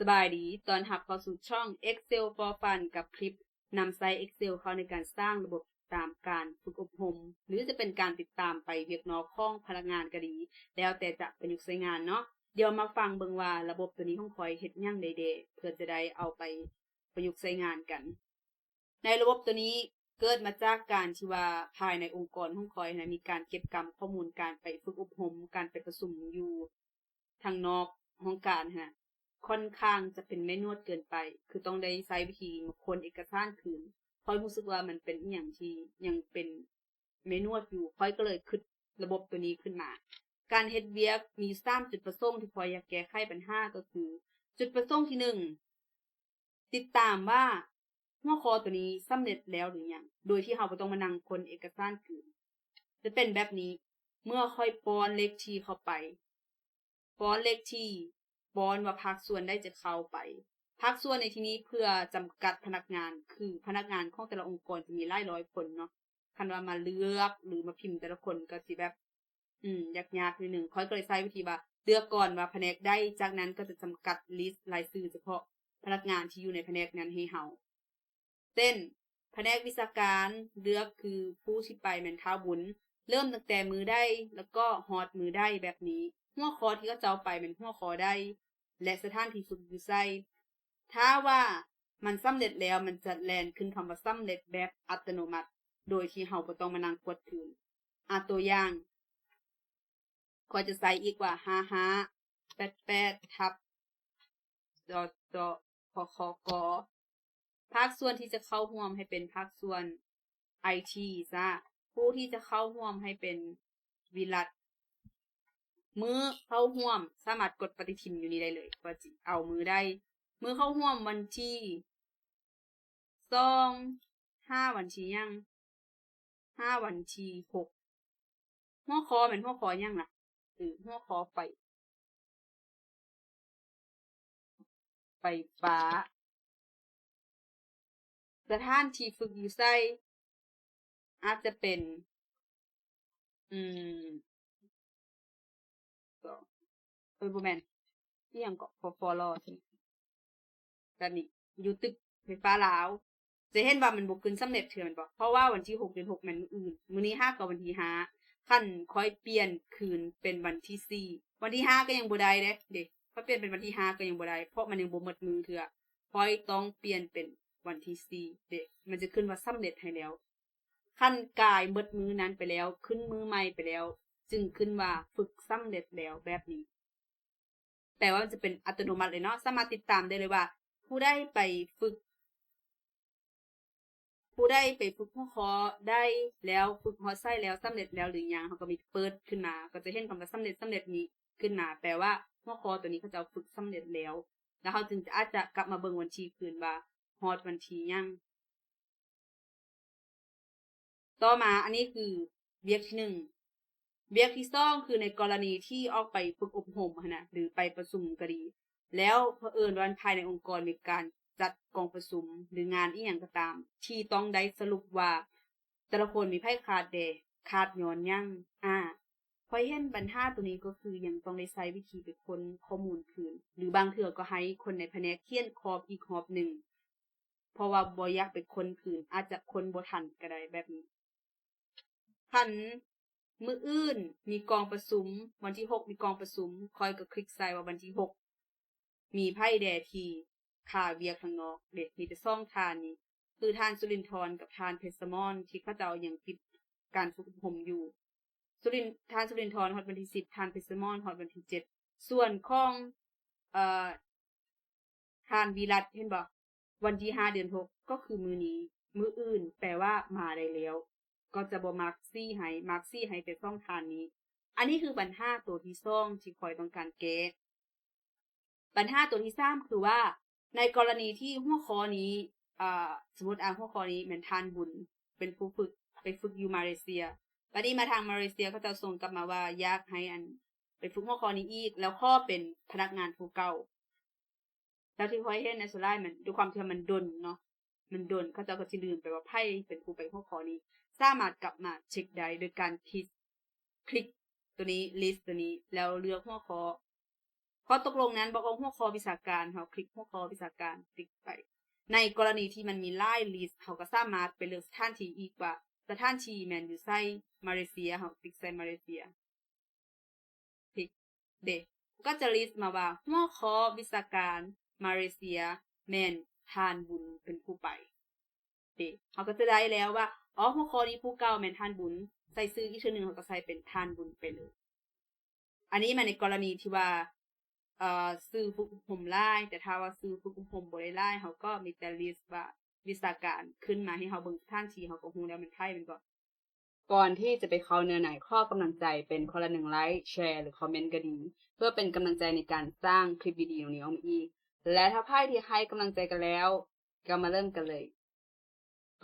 ສະບາຍດີ, ຕ້ອນຮັບເຂົ້າສູ່ຊ່ອງ Excel for Fun ກັບຄລິບນຳໃຊ້ Excel ເຂົ້າໃນການສ້າງລະບົບຕິດຕາມການຝຶກອົບຮົມ ຫຼື ຈະເປັນການຕິດຕາມໄປວຽກນອກຂອງພະນັກງານກໍດີ, ແລ້ວແຕ່ຈະປະຍຸກໃຊ້ງານເນາະ. ດຽວມາຟັງເບິ່ງວ່າລະບົບໂຕນີ້ຂອງຂ້ອຍເຮັດຫຍັງໄດ້ແດ່ ເພື່ອຈະໄດ້ເອົາໄປປະຍຸກໃຊ້ງານກັນ. ໃນລະບົບໂຕນີ້ເກີດມາຈາກການທີ່ວ່າພາຍໃນອົງກອນຂອງຂ້ອຍຫັ້ນນະ ມີການເກັບກຳຂໍ້ມູນການໄປຝຶກອົບຮົມ, ການໄປປະຊຸມຢູ່ທາງນອກຫ້ອງການຫັ້ນນະ ຂ້ອນຂ້າງຈະເປັນແມ່ນວດເກີນໄປ, ຄືຕ້ອງໄດ້ໃຊ້ວິທີມາຄົ້ນເອກະສານຄືນ. ຂ້ອຍຮູ້ສຶກວ່າມັນເປັນອີ່ຫຍັງທີ່ຍັງເປັນແມ່ນວດຢູ່, ຂ້ອຍກໍເລີຍຄິດລະບົບໂຕນີ້ຂຶ້ນມາ. ການເຮັດວຽກມີຢູ່ສາມຈຸດປະສົງທີ່ຂ້ອຍຢາກແກ້ໄຂບັນຫາ, ກໍຄືຈຸດປະສົງທີໜຶ່ງ ຕິດຕາມວ່າຫົວຂໍ້ໂຕນີ້ສຳເລັດແລ້ວຫຼືຍັງ ໂດຍທີ່ເຮົາບໍ່ຕ້ອງມານັ່ງຄົ້ນເອກະສານຄືນ. ຈະເປັນແບບນີ້, ເມື່ອຂ້ອຍປ້ອນເລກທີ່ເຂົ້າໄປ, ປ້ອນເລກທີ່, ປ້ອນວ່າພາກສ່ວນໃດຈະເຂົ້າໄປ. ພາກສ່ວນໃນທີ່ນີ້ເພື່ອຈຳກັດພະນັກງານ, ຄືພະນັກງານຂອງແຕ່ລະອົງກອນຈະມີຫຼາຍຮ້ອຍຄົນເນາະ. ຄັນວ່າມາເລືອກ ຫຼື ມາພິມແຕ່ລະຄົນກໍຊິແບບ ອືມ ຍາກໆ ໜ້ອຍໜຶ່ງ. ຂ້ອຍກໍເລີຍໃຊ້ວິທີວ່າເລືອກກ່ອນວ່າພະແນກໃດ, ຈາກນັ້ນກໍຈະຈຳກັດລິສລາຍຊື່ສະເພາະພະນັກງານທີ່ຢູ່ໃນພະແນກນັ້ນໃຫ້ເຮົາ. ເຊັ່ນ ພະແນກວິຊາການ, ເລືອກຄືຜູ້ທີ່ໄປແມ່ນທ້າວບຸນ, ເລີ່ມຕັ້ງແຕ່ມື້ໃດ ແລ້ວກໍຮອດມື້ໃດແບບນີ້. ຫົວຂໍ້ທີ່ເຂົາເຈົ້າໄປແມ່ນຫົວຂໍ້ໃດ ແລະ ສະຖານທີ່ຝຶກຢູ່ໃສ. ຖ້າວ່າມັນສຳເລັດແລ້ວ, ມັນຈະແລ່ນຂຶ້ນຄຳວ່າສຳເລັດແບບອັດຕະໂນມັດ ໂດຍທີ່ເຮົາບໍ່ຕ້ອງມານັ່ງກວດຄືນ. ອາ ຕົວຢ່າງ, ຂ້ອຍຈະໃສ່ອີກວ່າ ຫ້າຫ້າແປດແປດ ທັບ ຈຈ ຄຄກ. ພາກສ່ວນທີ່ຈະເຂົ້າຮ່ວມໃຫ້ເປັນພາກສ່ວນໄອທີຊະ, ຜູ້ທີ່ຈະເຂົ້າຮ່ວມໃຫ້ເປັນວິລັດ. ມື້ເຂົ້າຮ່ວມສາມາດກົດປະຕິທິນຢູ່ນີ້ໄດ້ເລີຍ ວ່າຊິເອົາມື້ໃດ. ມື້ເຂົ້າຮ່ວມວັນທີສອງ ຫາວັນທີຫຍັງ? ຫາວັນທີຫົກ. ຫົວຂໍ້ແມ່ນຫົວຂໍ້ຫຍັງລະ? ເອີ ຫົວຂໍ້ໄຟ ໄຟຟ້າ. ສະຖານທີ່ຝຶກຢູ່ໃສ? ອາດຈະເປັນ ອືມ ເອີ ບໍ່ແມ່ນ ອີ່ຫຍັງເກາະ ຟ ຟ ລໍ ແບບນີ້ ຢູ່ຕຶກໄຟຟ້າລາວ. ຈະເຫັນວ່າມັນບໍ່ຂຶ້ນສຳເລັດເທື່ອແມ່ນບໍ່? ເພາະວ່າວັນທີຫົກເດືອນຫົກແມ່ນມື້ອື່ນ, ມື້ນີ້ຫາກໍວັນທີຫ້າ. ຄັນຂ້ອຍປ່ຽນຄືນເປັນວັນທີສີ່, ວັນທີຫ້າກໍຍັງບໍ່ໄດ້ເດ້ ເດ້. ຂ້ອຍປ່ຽນເປັນວັນທີຫ້າກໍຍັງບໍ່ໄດ້ ເພາະມັນຍັງບໍ່ໝົດມື້ເທື່ອ. ຂ້ອຍຕ້ອງປ່ຽນເປັນວັນທີສີ່ເດະ ມັນຈະຂຶ້ນວ່າສຳເລັດໃຫ້ແລ້ວ. ຄັນກາຍໝົດມື້ນັ້ນໄປແລ້ວ ຂຶ້ນມື້ໃໝ່ໄປແລ້ວ ຈຶ່ງຂຶ້ນວ່າຝຶກສຳເລັດແລ້ວແບບນີ້. ແປວ່າມັນຈະເປັນອັດຕະໂນມັດເລີຍເນາະ, ສາມາດຕິດຕາມໄດ້ເລີຍວ່າຜູ້ໃດໄປຝຶກ ຜູ້ໃດໄປຝຶກຫົວຂໍ້ໄດ້ແລ້ວ, ຝຶກຮອດໃສແລ້ວ, ສຳເລັດແລ້ວຫຼືຍັງ, ເຮົາກໍມີເປີດຂຶ້ນມາ, ກໍຈະເຫັນຄຳວ່າສຳເລັດ, ສຳເລັດນີ້ຂຶ້ນມາ, ແປວ່າຫົວຂໍ້ໂຕນີ້ເຂົາເຈົ້າຝຶກສຳເລັດແລ້ວ, ແລ້ວເຮົາຈຶ່ງອາດຈະກັບມາເບິ່ງວັນທີຄືນວ່າຮອດວັນທີຫຍັງ. ຕໍ່ມາ, ອັນນີ້ຄືວຽກທີໜຶ່ງ. ວຽກທີສອງ ຄືໃນກໍລະນີທີ່ອອກໄປຝຶກອົບຮົມຫັ້ນນະ ຫຼື ໄປປະຊຸມກໍດີ, ແລ້ວເຜີອີນວ່າພາຍໃນອົງກອນມີການຈັດກອງປະຊຸມ ຫຼື ງານອີ່ຫຍັງກໍຕາມ ທີ່ຕ້ອງໄດ້ສະຫຼຸບວ່າແຕ່ລະຄົນມີໃຜຂາດແດ່, ຂາດຍ້ອນຫຍັງ. ອາ ຂ້ອຍເຫັນບັນຫາໂຕນີ້ກໍຄືຍັງຕ້ອງໄດ້ໃຊ້ວິທີໄປຄົ້ນຂໍ້ມູນຄືນ ຫຼື ບາງເທື່ອກໍໃຫ້ຄົນໃນພະແນກຂຽນຄອບອີກຮອບໜຶ່ງ ເພາະວ່າບໍ່ຢາກໄປຄົ້ນຄືນ, ອາດຈະຄົ້ນບໍ່ທັນກໍໄດ້ແບບນີ້. ຄັນມື້ອື່ນມີກອງປະຊຸມ, ວັນທີຫົກມີກອງປະຊຸມ, ຂ້ອຍກໍຄລິກໃສ່ວ່າວັນທີຫົກມີໃຜແດ່ທີ່ຄາວຽກທາງນອກເດ, ມີແຕ່ສອງທ່ານນີ້ ຄືທ່ານສຸລິນທອນກັບທ່ານເພັດສະໝອນ ທີ່ເຂົາເຈົ້າຍັງຕິດການຝຶກອົບຮົມຢູ່. ສຸລິນ ທ່ານສຸລິນທອນຮອດວັນທີສິບ, ທ່ານເພັດສະໝອນຮອດວັນທີເຈັດ. ສ່ວນຂອງ ເອີ ທ່ານວິລັດ ເຫັນບໍ່? ວັນທີຫ້າເດືອນຫົກ ກໍຄືມື້ນີ້, ມື້ອື່ນ ແປວ່າມາໄດ້ແລ້ວ, ກໍຈະບໍ່ມາກສີໃຫ້, ມາກສີໃຫ້ແຕ່ສອງທ່ານນີ້. ອັນນີ້ຄືບັນຫາໂຕທີສອງທີ່ຂ້ອຍຕ້ອງການແກ້. ບັນຫາໂຕທີສາມ ຄືວ່າ ໃນກໍລະນີທີ່ຫົວຂໍ້ນີ້ ເອີ ສົມມຸດ ອາ ຫົວຂໍ້ນີ້ແມ່ນທ່ານບຸນເປັນຜູ້ຝຶກ, ໄປຝຶກຢູ່ມາເລເຊຍ. ບັດນີ້ມາທາງມາເລເຊຍ ເຂົາເຈົ້າສົ່ງກັບມາວ່າຢາກໃຫ້ ອັນ ໄປຝຶກຫົວຂໍ້ນີ້ອີກ ແລ້ວຂໍເປັນພະນັກງານຜູ້ເກົ່າ. ແລ້ວທີ່ຂ້ອຍເຫັນໃນສ່ວນຫຼາຍ ມັນ ດ້ວຍຄວາມທີ່ວ່າມັນດົນເນາະ, ມັນດົນ ເຂົາເຈົ້າກໍຊິລືມໄປວ່າໃຜເປັນຜູ້ໄປຫົວຂໍ້ນີ້. ສາມາດກັບມາເຊັກໄດ້ໂດຍການຄລິກ ຄລິກໂຕນີ້ ລິສໂຕນີ້ ແລ້ວເລືອກຫົວຂໍ້. ອຕົກລົງນັ້ນ ບອກອອກຫົວຂໍ້ວິຊາການ, ເຮົາຄລິກຫົວຂໍ້ວິຊາການ, ຄລິກໄປ. ໃນກໍລະນີທີ່ມັນມີຫຼາຍລິດ ເຮົາກໍສາມາດໄປເລືອກສະຖານທີ່ອີກວ່າ ສະຖານທີ່ແມ່ນຢູ່ໃສ, ມາເລເຊຍ, ເຮົາຄລິກໃສ່ມາເລເຊຍ. ພິກເດ ກໍຈະລິດມາວ່າ ຫົວຂໍ້ວິຊາການມາເລເຊຍ ແມ່ນທ່ານບຸນເປັນຜູ້ໄປເດ. ເຮົາກໍຈະໄດ້ແລ້ວວ່າ ອໍ ຫົວຂໍ້ນີ້ຜູ້ເກົ່າແມ່ນທ່ານບຸນ, ໃສ່ຊື່ອີກເທື່ອໜຶ່ງ ເຮົາກໍໃສ່ເປັນທ່ານບຸນໄປເລີຍ. ອັນນີ້ມາໃນກໍລະນີທີ່ວ່າ ເອີ ຊື່ຝຶກອົບຮົມຫຼາຍ, ແຕ່ຖ້າວ່າຊື່ຝຶກອົບຮົມບໍ່ໄດ້ຫຼາຍ ເຮົາກໍມີແຕ່ລິດວ່າ ວິຊາການຂຶ້ນມາໃຫ້ເຮົາເບິ່ງສະຖານທີ່ ເຮົາກໍຮູ້ແລ້ວແມ່ນໃຜແມ່ນບໍ່? ກ່ອນທີ່ຈະໄປເຂົ້າເນື້ອໃນ, ຂໍກຳລັງໃຈເປັນຄົນລະໜຶ່ງໄລ, ແຊ ຫຼື ຄອມເມັນກໍດີ ເພື່ອເປັນກຳລັງໃຈໃນການສ້າງຄລິບວິດີໂອນີ້ອອກມາອີກ. ແລະ ຖ້າໃຜທີ່ໃຫ້ກຳລັງໃຈກັນແລ້ວ, ກໍມາເລີ່ມກັນເລີຍ.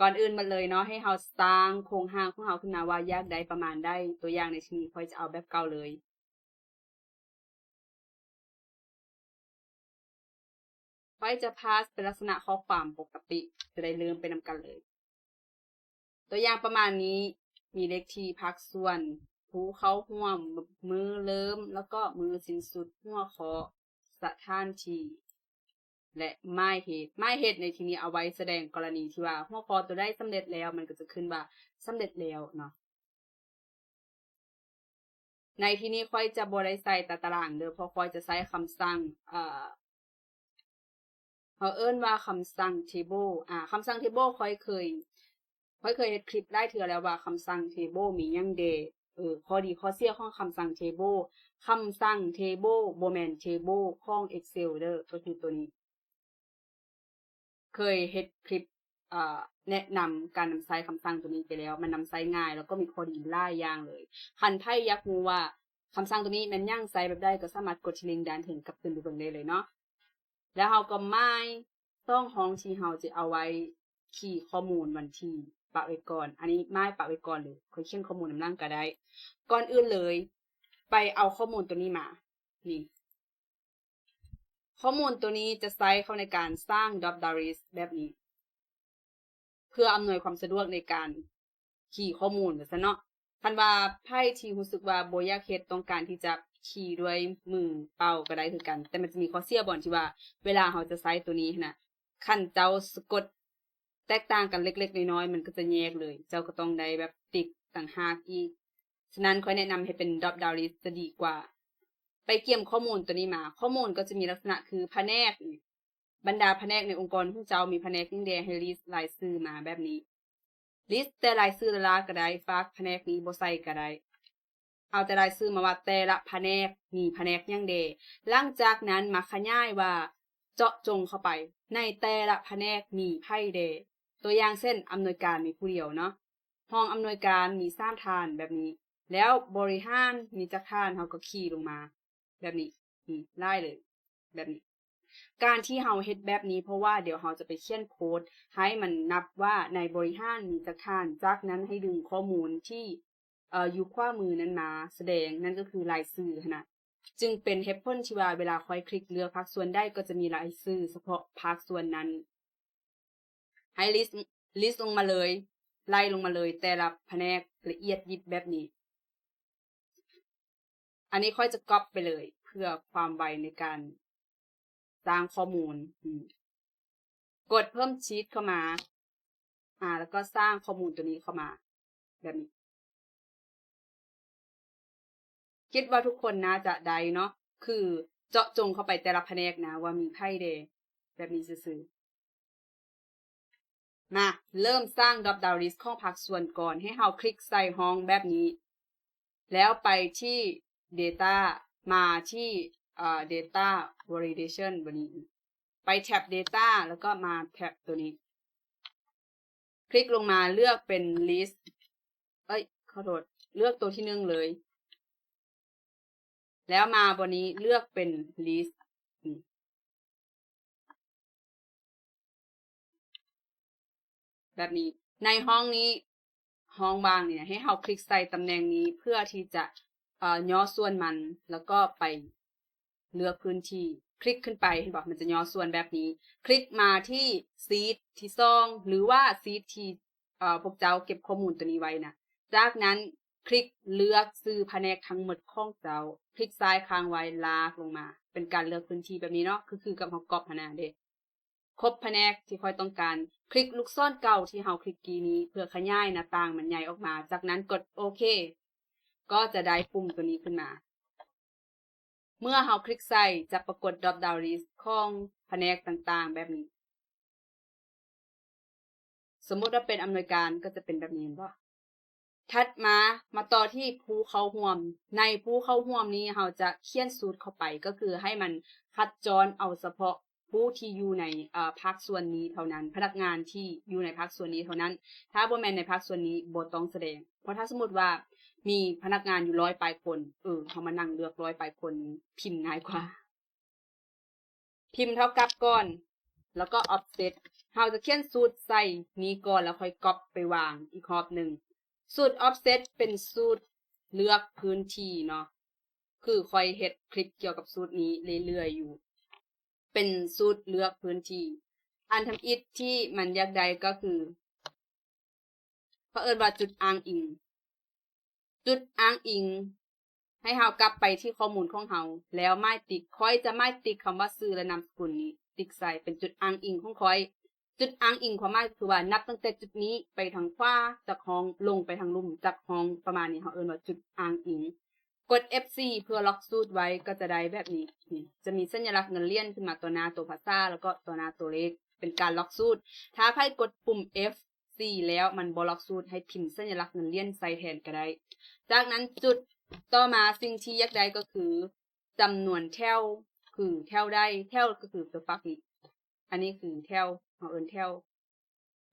ກ່ອນອື່ນໝົດເລີຍເນາະ, ໃຫ້ເຮົາສ້າງໂຄງຮ່າງຂອງເຮົາຂຶ້ນມາວ່າຢາກໄດ້ປະມານໃດ. ຕົວຢ່າງໃນທີ່ນີ້ ຂ້ອຍຈະເອົາແບບເກົ່າເລີຍ. ຂ້ອຍຈະພາສເປັນລັກສະນະຂໍ້ຄວາມປົກກະຕິ, ຈະໄດ້ເລີ່ມໄປນຳກັນເລີຍ. ຕົວຢ່າງປະມານນີ້, ມີເລກທີ່, ພາກສ່ວນ, ຜູ້ເຂົ້າຮ່ວມ, ມື້ເລີ່ມ ແລ້ວກໍມື້ສິ້ນສຸດ, ຫົວຂໍ້, ສະຖານທີ່ ແລະ ໝາຍເຫດ. ໝາຍເຫດໃນທີ່ນີ້ເອົາໄວ້ສະແດງກໍລະນີທີ່ວ່າຫົວຂໍ້ຕົວໃດສຳເລັດແລ້ວ, ມັນກໍຈະຂຶ້ນວ່າສຳເລັດແລ້ວເນາະ. ໃນທີ່ນີ້ຂ້ອຍຈະບໍ່ໄດ້ໃສ່ຕາຕະລາງເດີ້, ເພາະຂ້ອຍຈະໃຊ້ຄຳສັ່ງ, ເອີ, ເຮົາເອີ້ນວ່າຄຳສັ່ງ table. ອາ, ຄຳສັ່ງ table ຂ້ອຍເຄີຍ, ຂ້ອຍເຄີຍເຮັດຄລິບຫຼາຍເທື່ອແລ້ວວ່າຄຳສັ່ງ table ມີຫຍັງແດ່. ເອີ, ຂໍ້ດີຂໍ້ເສຍຂອງຄຳສັ່ງ table. ຄຳສັ່ງ table ບໍ່ແມ່ນ table ຂອງ Excel ເດີ້, ກໍຄືຕົວນີ້. ເຄີຍເຮັດຄລິບ, ເອີ, ແນະນຳການນຳໃຊ້ຄຳສັ່ງຕົວນີ້ໄປແລ້ວ. ມັນນຳໃຊ້ງ່າຍ ແລ້ວກໍມີຂໍ້ດີຫຼາຍຢ່າງເລີຍ. ຄັນໃຜຢາກຮູ້ວ່າຄຳສັ່ງຕົວນີ້ແມ່ນຫຍັງ, ໃຊ້ແບບໃດ, ກໍສາມາດກົດທີ່ລິງດ້ານເທິງກັບຄືນໄປເບິ່ງໄດ້ເລີຍເນາະ. ແລ້ວເຮົາກໍໝາຍສອງຫ້ອງທີ່ເຮົາຈະເອົາໄວ້ຄີຂໍ້ມູນວັນທີ ປະໄວ້ກ່ອນ. ອັນນີ້ໝາຍປະໄວ້ກ່ອນເລີຍ, ຂ້ອຍຂຽນຂໍ້ມູນນຳຫຼັງກໍໄດ້. ກ່ອນອື່ນເລີຍ, ໄປເອົາຂໍ້ມູນຕົວນີ້ມາ. ນີ້ ຂໍ້ມູນຕົວນີ້ຈະໃຊ້ເຂົ້າໃນການສ້າງ drop down list ແບບນີ້ ເພື່ອອຳນວຍຄວາມສະດວກໃນການຄີຂໍ້ມູນວ່າຊັ້ນເນາະ. ຄັນວ່າໃຜທີ່ຮູ້ສຶກວ່າບໍ່ຢາກເຮັດ, ຕ້ອງການທີ່ຈະຄີດ້ວຍມືເປົ່າກໍໄດ້ຄືກັນ, ແຕ່ມັນຈະມີຂໍ້ເສຍບ່ອນທີ່ວ່າເວລາເຮົາຈະໃຊ້ຕົວນີ້ຫັ້ນນະ, ຄັນເຈົ້າສະກົດແຕກຕ່າງກັນເລັກໆນ້ອຍໆ ມັນກໍຈະແຍກເລີຍ, ເຈົ້າກໍຕ້ອງໄດ້ແບບຕິກຕ່າງຫາກອີກ. ສະນັ້ນ ຂ້ອຍແນະນຳໃຫ້ເປັນ drop down list ຈະດີກວ່າ. ໄປກຽມຂໍ້ມູນຕົວນີ້ມາ. ຂໍ້ມູນກໍຈະມີລັກສະນະຄືພະແນກ, ບັນດາພະແນກໃນອົງກອນຂອງເຈົ້າມີພະແນກຫຍັງແດ່, ໃຫ້ລິດລາຍຊື່ມາແບບນີ້. ລິດແຕ່ລາຍຊື່ລ້າໆກໍໄດ້, ຝາກພະແນກນີ້ບໍ່ໃສ່ກໍໄດ້. ເອົາແຕ່ລາຍຊື່ມາວ່າແຕ່ລະພະແນກມີພະແນກຫຍັງແດ່. ຫຼັງຈາກນັ້ນມາຂະຫຍາຍວ່າເຈາະຈົງເຂົ້າໄປໃນແຕ່ລະພະແນກມີໃຜແດ່. ຕົວຢ່າງເຊັ່ນ ອຳນວຍການມີຜູ້ດຽວເນາະ, ຮອງອຳນວຍການມີສາມທ່ານແບບນີ້, ແລ້ວບໍລິຫານມີຈັກທ່ານ, ເຮົາກໍຄີລົງມາແບບນີ້, ນີ້ ຫຼາຍເລີຍ ແບບນີ້. ການທີ່ເຮົາເຮັດແບບນີ້ ເພາະວ່າດຽວເຮົາຈະໄປຂຽນໂຄດໃຫ້ມັນນັບວ່າໃນບໍລິຫານມີຈັກທ່ານ, ຈາກນັ້ນໃຫ້ດຶງຂໍ້ມູນທີ່ ເອີ ຢູ່ຂວາມືນັ້ນມາສະແດງ, ນັ້ນກໍຄືລາຍຊື່ຫັ້ນນະ. ຈຶ່ງເປັນເຫດຜົນທີ່ວ່າເວລາຂ້ອຍຄລິກເລືອກພາກສ່ວນໃດ ກໍຈະມີລາຍຊື່ສະເພາະພາກສ່ວນນັ້ນ. ໃຫ້ລິດ ລິດລົງມາເລີຍ, ໄລ່ລົງມາເລີຍ, ແຕ່ລະພະແນກລະອຽດຍິບແບບນີ້. ອັນນີ້ຂ້ອຍຈະກັອບໄປເລີຍ ເພື່ອຄວາມໄວໃນການສ້າງຂໍ້ມູນ. ອືມ ກົດເພີ່ມຊີດເຂົ້າມາ, ອາ ແລ້ວກໍສ້າງຂໍ້ມູນຕົວນີ້ເຂົ້າມາແບບນີ້. ຄິດວ່າທຸກຄົນໜ້າຈະໄດ້ເນາະ, ຄືເຈາະຈົງເຂົ້າໄປແຕ່ລະພະແນກນະ ວ່າມີໃຜແດ່, ແບບນີ້ຊື່ໆ. ມາເລີ່ມສ້າງ drop down list ຂອງພາກສ່ວນກ່ອນ. ໃຫ້ເຮົາຄລິກໃສ່ຫ້ອງແບບນີ້ ແລ້ວໄປທີ່ data, ມາທີ່ ເອີ data validation ບາດນີ້ ໄປແທັບ data ແລ້ວກໍມາແທັບຕົວນີ້, ຄລິກລົງມາເລືອກເປັນ list, ເອີຍ ຂໍໂທດ, ເລືອກຕົວທີໜຶ່ງເລີຍ. ແລ້ວມາບ່ອນນີ້ເລືອກເປັນ list ນີ້ ແບບນີ້. ໃນຫ້ອງນີ້, ຫ້ອງວ່າງນີ້ນະ, ໃຫ້ເຮົາຄລິກໃສ່ຕຳແໜ່ງນີ້ເພື່ອທີ່ຈະ ເອີ ຫຍໍ້ສ່ວນມັນ ແລ້ວກໍໄປເລືອກພື້ນທີ່. ຄລິກຂຶ້ນໄປ, ເຫັນບໍ່? ມັນຈະຫຍໍ້ສ່ວນແບບນີ້. ຄລິກມາທີ່ຊີດທີສອງ ຫຼືວ່າຊີດທີ່ ເອີ ພວກເຈົ້າເກັບຂໍ້ມູນຕົວນີ້ໄວ້ນະ. ຈາກນັ້ນ ຄລິກເລືອກຊື່ພະແນກທັງໝົດຂອງເຈົ້າ, ຄລິກຊ້າຍຄ້າງໄວ້ ລາກລົງມາ. ປັນການເລືອກພື້ນທີ່ແບບນີ້ເນາະ ຄື ຄືກັບເຮົາກັອບຫັ້ນນະເດ້. ຄົບພະແນກທີ່ຂ້ອຍຕ້ອງການ, ຄລິກລູກສອນເກົ່າທີ່ເຮົາຄລິກກີ້ນີ້ ເພື່ອຂະຫຍາຍໜ້າຕ່າງມັນໃຫຍ່ອອກມາ, ຈາກນັ້ນກົດໂອເຄ ກໍຈະໄດ້ປຸ່ມຕົວນີ້ຂຶ້ນມາ. ເມື່ອເຮົາຄລິກໃສ່ ຈະປາກົດ drop down list ຂອງພະແນກຕ່າງໆແບບນີ້. ສົມມຸດວ່າເປັນອຳນວຍການກໍຈະເປັນແບບນີ້ ແມ່ນບໍ່? ຖັດມາ ມາຕໍ່ທີ່ຜູ້ເຂົ້າຮ່ວມ. ໃນຜູ້ເຂົ້າຮ່ວມນີ້ ເຮົາຈະຂຽນສູດເຂົ້າໄປ ກໍຄືໃຫ້ມັນຄັດຈອນເອົາສະເພາະຜູ້ທີ່ຢູ່ໃນ ເອີ ພາກສ່ວນນີ້ເທົ່ານັ້ນ, ພະນັກງານທີ່ຢູ່ໃນພາກສ່ວນນີ້ເທົ່ານັ້ນ. ຖ້າບໍ່ແມ່ນໃນພາກສ່ວນນີ້ ບໍ່ຕ້ອງສະແດງ. ເພາະຖ້າສົມມຸດວ່າມີພະນັກງານຢູ່ຮ້ອຍປາຍຄົນ, ເອີ ເຮົາມານັ່ງເລືອກຮ້ອຍປາຍຄົນ, ພິມງ່າຍກວ່າ. ພິມເທົ່າກັບກ່ອນ ແລ້ວກໍ offset. ເຮົາຈະຂຽນສູດໃສ່ນີ້ກ່ອນ ແລ້ວຄ່ອຍກັອບໄປວາງອີກຮອບໜຶ່ງ. ສູດ offset ເປັນສູດເລືອກພື້ນທີ່ເນາະ, ຄືຂ້ອຍເຮັດຄລິບກ່ຽວກັບສູດນີ້ເລື້ອຍໆຢູ່. ເປັນສູດເລືອກພື້ນທີ່. ອັນທຳອິດທີ່ມັນຢາກໄດ້ກໍຄື ເຂົາເອີ້ນວ່າຈຸດອ້າງອີງ. ຈຸດອ້າງອີງ ໃຫ້ເຮົາກັບໄປທີ່ຂໍ້ມູນຂອງເຮົາ ແລ້ວໝາຍຕິກ. ຂ້ອຍຈະໝາຍຕິກຄຳວ່າຊື່ ແລະ ນາມສະກຸນນີ້ ຕິກໃສ່ເປັນຈຸດອ້າງອີງຂອງຂ້ອຍ. ຈຸດອ້າງອີງຄວາມໝາຍຄືວ່າ ນັບຕັ້ງແຕ່ຈຸດນີ້ໄປທາງຂວາຈັກຫ້ອງ, ລົງໄປທາງລຸ່ມຈັກຫ້ອງ, ປະມານນີ້ ເຮົາເອີ້ນວ່າຈຸດອ້າງອີງ. ກົດ F four ເພື່ອລັອກສູດໄວ້ ກໍຈະໄດ້ແບບນີ້. ນີ້ ຈະມີສັນຍະລັກເງິນຫຼຽນຂຶ້ນມາຕໍ່ໜ້າຕົວພາສາ ແລ້ວກໍຕໍ່ໜ້າຕົວເລກ ເປັນການລັອກສູດ. ຖ້າໃຜກົດປຸ່ມ F four ແລ້ວມັນບໍ່ລັອກສູດ ໃຫ້ພິມສັນຍະລັກເງິນຫຼຽນໃສ່ແທນກໍໄດ້. ຈາກນັ້ນຈຸດຕໍ່ມາ ສິ່ງທີ່ຢາກໄດ້ກໍຄືຈຳນວນແຖວ ຄືແຖວໃດ, ແຖວກໍຄືຕົວຝັກນີ້. ອັນນີ້ຄືແຖວ, ເຮົາເອີ້ນແຖວ.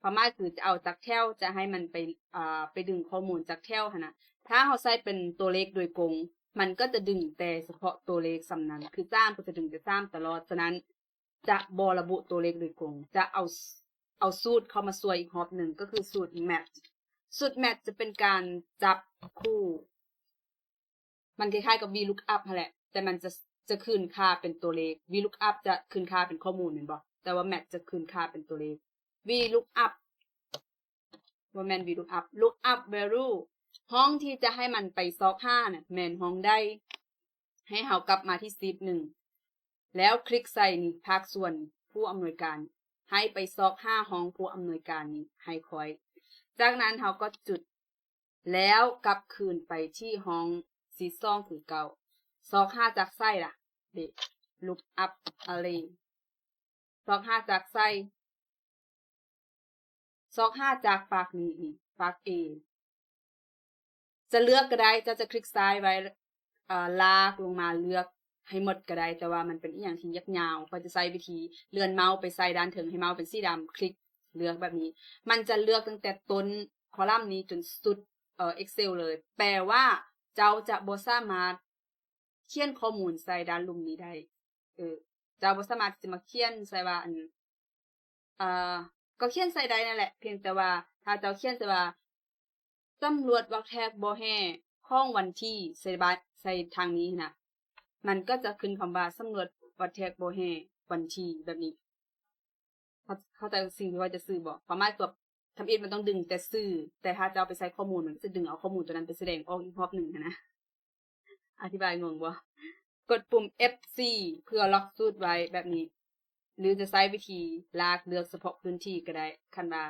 ຄວາມໝາຍຄືຈະເອົາຈັກແຖວ, ຈະໃຫ້ມັນໄປ ອ່າ ໄປດຶງຂໍ້ມູນຈັກແຖວຫັ້ນນະ. ຖ້າເຮົາໃສ່ເປັນຕົວເລກໂດຍກົງ, ມັນກໍຈະດຶງແຕ່ສະເພາະຕົວເລກສ່ຳນັ້ນ, ຄືສາມກໍຈະດຶງແຕ່ສາມຕະຫຼອດ. ສະນັ້ນຈະບໍ່ລະບຸຕົວເລກໂດຍກົງ, ຈະເອົາ ເອົາສູດເຂົ້າມາຊ່ວຍອີກຮອບໜຶ່ງ, ກໍຄືສູດ match. ສູດ match ຈະເປັນການຈັບຄູ່. ມັນຄ້າຍໆກັບ VLOOKUP ຫັ້ນແຫຼະ, ແຕ່ມັນຈະ ຈະຄືນຄ່າເປັນຕົວເລກ. VLOOKUP ຈະຄືນຄ່າເປັນຂໍ້ມູນແມ່ນບໍ່? ແຕ່ວ່າ match ຈະຄືນຄ່າເປັນຕົວເລກ. VLOOKUP ບໍ່ແມ່ນ VLOOKUP, lookup value. ຫ້ອງທີ່ຈະໃຫ້ມັນໄປຊອກຫານະ ແມ່ນຫ້ອງໃດ? ໃຫ້ເຮົາກັບມາທີ່ sheet ໜຶ່ງ ແລ້ວຄລິກໃສ່ນີ້ ພາກສ່ວນຜູ້ອຳນວຍການ. ໃຫ້ໄປຊອກຫາຫ້ອງຜູ້ອຳນວຍການນີ້ໃຫ້ຂ້ອຍ. ຈາກນັ້ນເຮົາກໍຈຸດ ແລ້ວກັບຄືນໄປທີ່ຫ້ອງ sheet ສອງຄືເກົ່າ. ຊອກຫາຈາກໃສລະ? ເດ lookup array. ຊອກຫາຈາກໃສ? ຊອກຫາຈາກຟາກນີ້ ນີ້ ຟາກ A. ຈະເລືອກກໍໄດ້, ເຈົ້າຈະຄລິກຊ້າຍໄວ້ ເອີ ລາກລົງມາເລືອກໃຫ້ໝົດກໍໄດ້, ແຕ່ວ່າມັນເປັນອີ່ຫຍັງທີ່ຍາກຍາວ. ຂ້ອຍຈະໃຊ້ວິທີເລື່ອນເມົາສ໌ໄປໃສ່ດ້ານເທິງ ໃຫ້ເມົາສ໌ເປັນສີດຳ, ຄລິກເລືອກແບບນີ້. ມັນຈະເລືອກຕັ້ງແຕ່ຕົ້ນຄອລມນີ້ຈົນສຸດ ເອີ Excel ເລີຍ. ແປວ່າເຈົ້າຈະບໍ່ສາມາດຂຽນຂໍ້ມູນໃສ່ດ້ານລຸ່ມນີ້ໄດ້. ເອີ ເຈົ້າບໍ່ສາມາດທີ່ຈະມາຂຽນໃສ່ວ່າ ອັນ ເອີ ກໍຂຽນໃສ່ໄດ້ນັ້ນແຫຼະ, ພຽງແຕ່ວ່າຖ້າເຈົ້າຂຽນໃສ່ວ່າ ສຳຫຼວດວັກແທກບໍ່ແຮ່ຂອງວັນທີ ໃສ່ບາດ ໃສ່ທາງນີ້ນະ, ມັນກໍຈະຂຶ້ນຄຳວ່າ ສຳຫຼວດວັກແທກບໍ່ແຮ່ວັນທີ ແບບນີ້. ເຂົ້າ ເຂົ້າໃຈສິ່ງທີ່ຂ້ອຍຈະສື່ບໍ່? ຄວາມໝາຍຕົວທຳອິດມັນຕ້ອງດຶງແຕ່ຊື່, ແຕ່ຖ້າເຈົ້າໄປໃສ່ຂໍ້ມູນ ມັນກໍຈະດຶງເອົາຂໍ້ມູນຕົວນັ້ນໄປສະແດງອອກອີກຮອບໜຶ່ງຫັ້ນນະ. ອະທິບາຍງົງບໍ່? ກົດປຸ່ມ F four ເພື່ອລັອກສູດໄວ້ແບບນີ້ ຫຼືຈະໃຊ້ວິທີລາກເລືອກສະເພາະພື້ນທີ່ກໍໄດ້ ຄັນວ່າ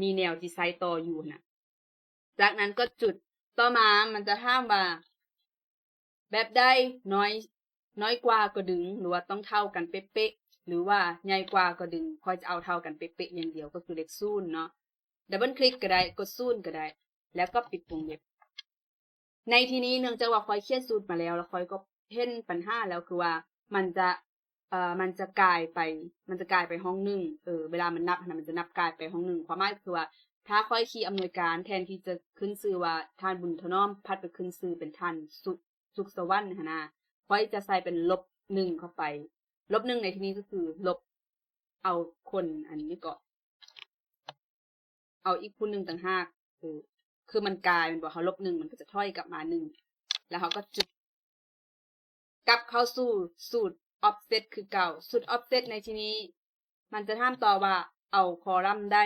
ມີແນວທີ່ໃຊ້ຕໍ່ຢູ່ຫັ້ນນະ. ຈາກນັ້ນກໍຈຸດ. ຕໍ່ມາມັນຈະຖາມວ່າ ແບບໃດ ນ້ອຍ ນ້ອຍກວ່າກໍດຶງ ຫຼືວ່າຕ້ອງເທົ່າກັນເປະໆ ຫຼືວ່າໃຫຍ່ກວ່າກໍດຶງ. ຂ້ອຍຈະເອົາເທົ່າກັນເປະໆຢ່າງດຽວ ກໍຄືເລກສູນເນາະ. ດັບເບິນຄລິກກໍໄດ້, ກົດສູນກໍໄດ້ ແລ້ວກໍປິດວົງເລັບ. ໃນທີ່ນີ້ເນື່ອງຈາກວ່າຂ້ອຍຂຽນສູດມາແລ້ວ ແລ້ວຂ້ອຍກໍເຫັນບັນຫາແລ້ວ ຄືວ່າມັນຈະ ເອີ ມັນຈະກາຍໄປ ມັນຈະກາຍໄປຫ້ອງໜຶ່ງ. ເອີ ເວລາມັນນັບຫັ້ນນະ ມັນຈະນັບກາຍໄປຫ້ອງໜຶ່ງ. ຄວາມໝາຍຄືວ່າ ຖ້າຂ້ອຍຄີອຳນວຍການ ແທນທີ່ຈະຂຶ້ນຊື່ວ່າ ທ່ານບຸນຖະໜອມ ພັດໄປຂຶ້ນຊື່ເປັນທ່ານ ສຸ ສຸກສະຫວັນຫັ້ນນະ, ຂ້ອຍຈະໃສ່ເປັນລົບໜຶ່ງເຂົ້າໄປ. ລົບໜຶ່ງໃນທີ່ນີ້ກໍຄືລົບ ເອົາຄົນ ອັນນີ້ກໍເອົາອີກຜູ້ໜຶ່ງຕ່າງຫາກ. ເອີ ຄືມັນກາຍແມ່ນບໍ່? ເຮົາລົບໜຶ່ງ ມັນກໍຈະຖອຍກັບມາໜຶ່ງ ແລ້ວເຮົາກໍຈຸດ ກັບເຂົ້າສູ່ສູດ offset ຄືເກົ່າ. ສູດ offset ໃນທີ່ນີ້ ມັນຈະຖາມຕໍ່ວ່າ ເອົາຄອລຳໃດ?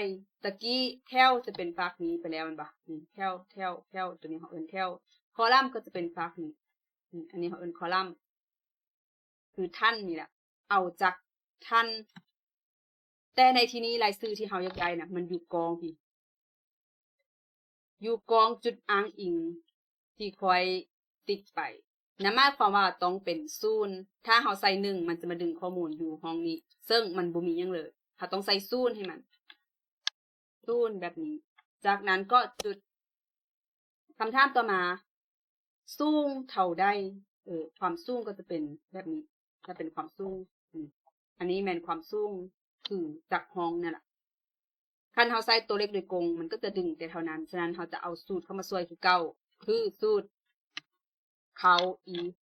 ຕະກີ້ແຖວຈະເປັນຟາກນີ້ໄປແລ້ວແມ່ນບໍ່? ນີ້ ແຖວ ແຖວ ແຖວ ຕົວນີ້ເຮົາເອີ້ນແຖວ, ຄອລຳກໍຈະເປັນຟາກນີ້. ນີ້ ອັນນີ້ເຮົາເອີ້ນຄອລຳ. ຄືທ່ານນີ້ແຫຼະ ເອົາຈາກທ່ານ. ແຕ່ໃນທີ່ນີ້ລາຍຊື່ທີ່ເຮົາຢາກໄດ້ນະ ມັນຢູ່ກ້ອງພີ້ ຢູ່ກ້ອງຈຸດອ້າງອີງທີ່ຂ້ອຍຕິກໄປ. ນັ້ນໝາຍຄວາມວ່າຕ້ອງເປັນສູນ. ຖ້າເຮົາໃສ່ໜຶ່ງ ມັນຈະມາດຶງຂໍ້ມູນຢູ່ຫ້ອງນີ້ ເຊິ່ງມັນບໍ່ມີຫຍັງເລີຍ. ເຮົາຕ້ອງໃສ່ສູນໃຫ້ມັນ ສູນແບບນີ້. ຈາກນັ້ນກໍຈຸດ. ຄຳຖາມຕໍ່ມາ ສູງເທົ່າໃດ? ເອີ ຄວາມສູງກໍຈະເປັນແບບນີ້ ຈະເປັນຄວາມສູງ. ອືມ ອັນນີ້ແມ່ນຄວາມສູງ ຄືຈາກຫ້ອງນັ້ນລະ. ຄັນເຮົາໃສ່ຕົວເລກໂດຍກົງ ມັນກໍຈະດຶງແຕ່ເທົ່ານັ້ນ. ສະນັ້ນ ເຮົາຈະເອົາສູດເຂົ້າມາຊ່ວຍຄືເກົ່າ ຄືສູດ Count If.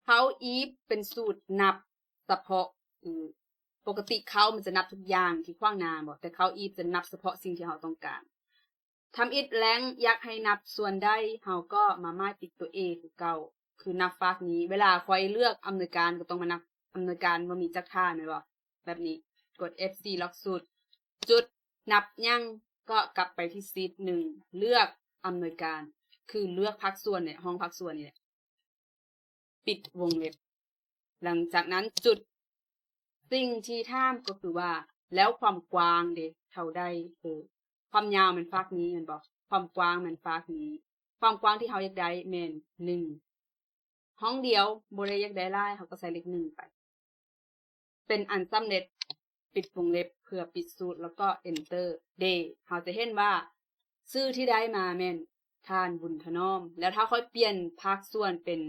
Count If ເປັນສູດນັບສະເພາະ ຄືປົກກະຕິ Count ມັນຈະນັບທຸກຢ່າງທີ່ຂວາງໜ້າບໍ່ ແຕ່ Count If ຈະນັບສະເພາະສິ່ງທີ່ເຮົາຕ້ອງການ. ທຳອິດແລ້ງ ຢາກໃຫ້ນັບສ່ວນໃດ ເຮົາກໍມາໝາຍຕິກຕົວ A ຄືເກົ່າ ຄືນັບຟາກນີ້. ເວລາຂ້ອຍເລືອກອຳນວຍການ ກໍຕ້ອງມານັບອຳນວຍການວ່າມີຈັກທ່ານແມ່ນບໍ່ ແບບນີ້. ກົດ F ສີ່ ລັອກສູດ ຈຸດ ນັບຫຍັງ ກໍກັບໄປທີ່ຊີດໜຶ່ງ ເລືອກອຳນວຍການ ຄືເລືອກພາກສ່ວນນີ້ ຫ້ອງພາກສ່ວນນີ້ແຫຼະ ປິດວົງເລັບ. ຫຼັງຈາກນັ້ນຈຸດ ສິ່ງທີ່ຖາມກໍຄືວ່າ ແລ້ວຄວາມກວ້າງເດ ເທົ່າໃດ? ເອີ ຄວາມຍາວແມ່ນຟາກນີ້ແມ່ນບໍ່? ຄວາມກວ້າງແມ່ນຟາກນີ້. ຄວາມກວ້າງທີ່ເຮົາຢາກໄດ້ແມ່ນໜຶ່ງ ຫ້ອງດຽວ ບໍ່ໄດ້ຢາກໄດ້ຫຼາຍ ເຮົາກໍໃສ່ເລກໜຶ່ງໄປ. ເປັນອັນສຳເລັດ ປິດວົງເລັບເພື່ອປິດສູດ ແລ້ວກໍ Enter ເດ. ເຮົາຈະເຫັນວ່າຊື່ທີ່ໄດ້ມາແມ່ນທ່ານ ບຸນຖະໜອມ. ແລ້ວຖ້າຂ້ອຍປ່ຽນພາກສ່ວນເປັນ